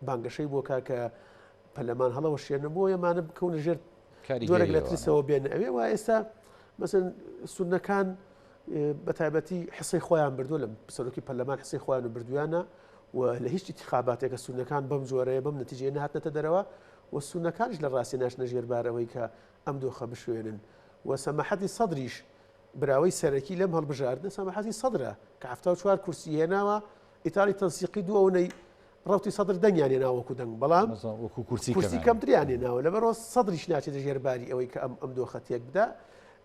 بانگەشەی بۆ کا کە پەرلەمان هەڵەوەشێنە بۆ ئێمانە بکەونە ژێر جۆرێک لە ترسەوە بێن ئەوێ وا ئێستا مەسەن سونەکان بە تایبەتی حسەی خۆیان بردووە لە سەرۆکی پەرلەمان حسەی خۆیان و بردویانە و لە هیچ انتخاباتێکە سونەکان بەم جۆرەیە بەم نەتیجەیە نهاتنەتە دەرەوە و سونەکانیش لە ڕاستی ناشنە ژێربارەوەی کە ئەم دۆخە بشوێنن و سەماحەتی سەدریش براوەی سەرەکی لەم هەڵبژاردنە سەماحەتی سەدرە کە 74 کورسی هێناوە، ئیتاری تەنسیقی دوو ئەوەنەی ڕەوتی سەدر دەنگیان هێناوە وەکو دەنگ، بەڵام وەکو کورسی کورسی کەمتریان هێناوە، لەبەرئەوە سەدریش ناچێتە ژێر باری ئەوەی کە ئەم ئەم دۆخە تێک بدا.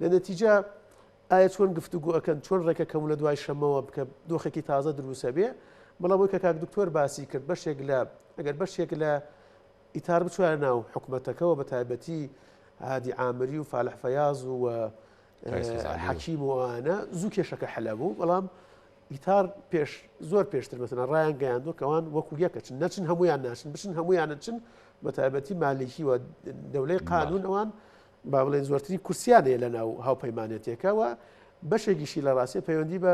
لە نەتیجە ئایا چۆن گفتوگۆ ئەکەن، چۆن ڕێکەکەون لە دوای شەممەوە کە دۆخێکی تازە دروستە بێ، بەڵام ئەوەی کە کاک دکتۆر باسی کرد بەشێک لە ئەگەر بەشێک لە ئیتار بچوایە ناو حکومەتەکەوە بە تایبەتی هادی عامری و فالح فەیاز و حەکیم و ئەوانە زوو کێشەکە حەلە بوو بەڵام. ئیتار پێش زۆر پێشتر مەسەلەن ڕایان گەیاندووە کە ئەوان وەکو یەک ئەچن، نەچن هەموویان ناچن، بچن هەموویان ئەچن، بە تایبەتی مالیکی و دەولەی قانون ئەوان با بڵێن زۆرترین کورسیان هەیە لە ناو هاوپەیمانێتێکە و بەشێکیشی لە ڕاستیە پەیوەندی بە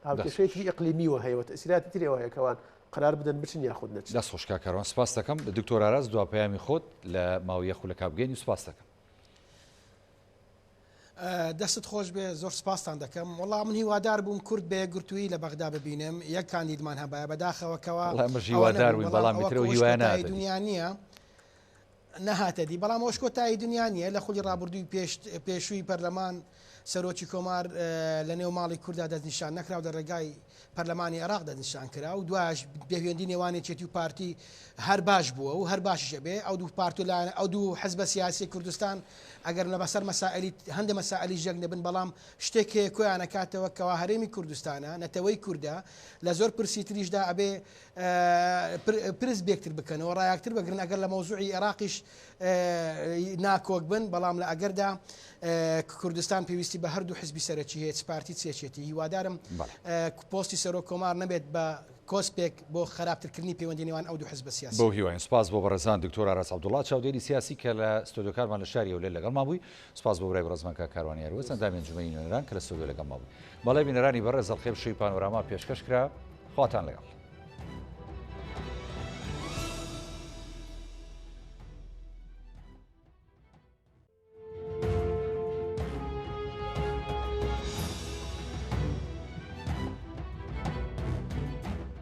هاوکێشەی تری ئیقلیمیوە هەیە و تەئسیراتی ترێوە هەیە کەوان قەرار بدەن بچن یاخود نەچن. دەست خۆش کاک کاروان سپاست دەکەم. دکتۆر ئاراس دوا پەیامی خۆت لە ماوەی یەک خولەکا بگەینی و سپاست دەکەم. دەستت خۆش بێ زۆر سپاستان دەکەم وەڵا من هیوادار بووم کورد بە یەکگرتوویی لە بەغدا ببینم یەک کاندیدمان هەبایە بەداخەوە کەوا وەڵا ئێمەش ئەوە هیوادار نەبوو بووین بەڵام بەڵام ئەوە ئیتر ئەو کۆش هیوایە کۆتایی نەهاتە دی. دنیا نییە نەهاتە دی بەڵام ئەوەش کۆتایی دنیا نییە لە خولی ڕابردووی پێش پێشووی پەرلەمان سەرۆکی کۆمار لە نێو ماڵی کووردا دەستنیشان نەکرا و لە ڕێگای پەرلەمانی عێراق دەستنیشان کرا و دوایش پەیوەندی نێوان یەکێتی و پارتی هەر باش بووە و هەر باشیش ئەبێ ئەو دوو پارت و لایەنە ئەو دوو حزبە سیاسی کوردستان ئەگەر لە بەسەر مەسائلی هەندە مەسائلیش یەک نەبن بەڵام شتێک هەیە کۆیان ئەکاتەوە کەوا هەرێمی کوردستانە نەتەوەی کوردە لە زۆر پرسی تریشدا ئەبێ پرس بێکتر بکەنەوە ڕایەکتر بگرن ئەگەر لە مەوزوعی عێراقیش ناکۆک بن بەڵام لە ئەگەردا کوردستان پێویستی بە هەردوو حزبی سەرەکی هەیە چ پارتی چ یەکێتی هیوادارم پۆستی سەرۆک کۆمار نەبێت بە کۆسپێک بۆ خراپترکردنی پەیوەندی نێوان ئەو دوو حزبە سیاسیە. بەو هیواین. سوپاس بۆ بەڕێزان دکتۆر ئاراس عەبدوڵا چاودێری سیاسی کە لە ستۆدیۆکارمان لە شاری هەولێر لەگەڵمان بووی. سوپاس بۆ برای بەڕێزمان کاک کاروان یاروەس ئەندامی ئەنجومەنی نوێنەران کە لە ستۆدیۆ لەگەڵمان بووی. بەڵێ بینەرانی بەڕێز ئەڵقەی شەوی پانۆراما پێشکەش کرا. خواتان لەگەڵ.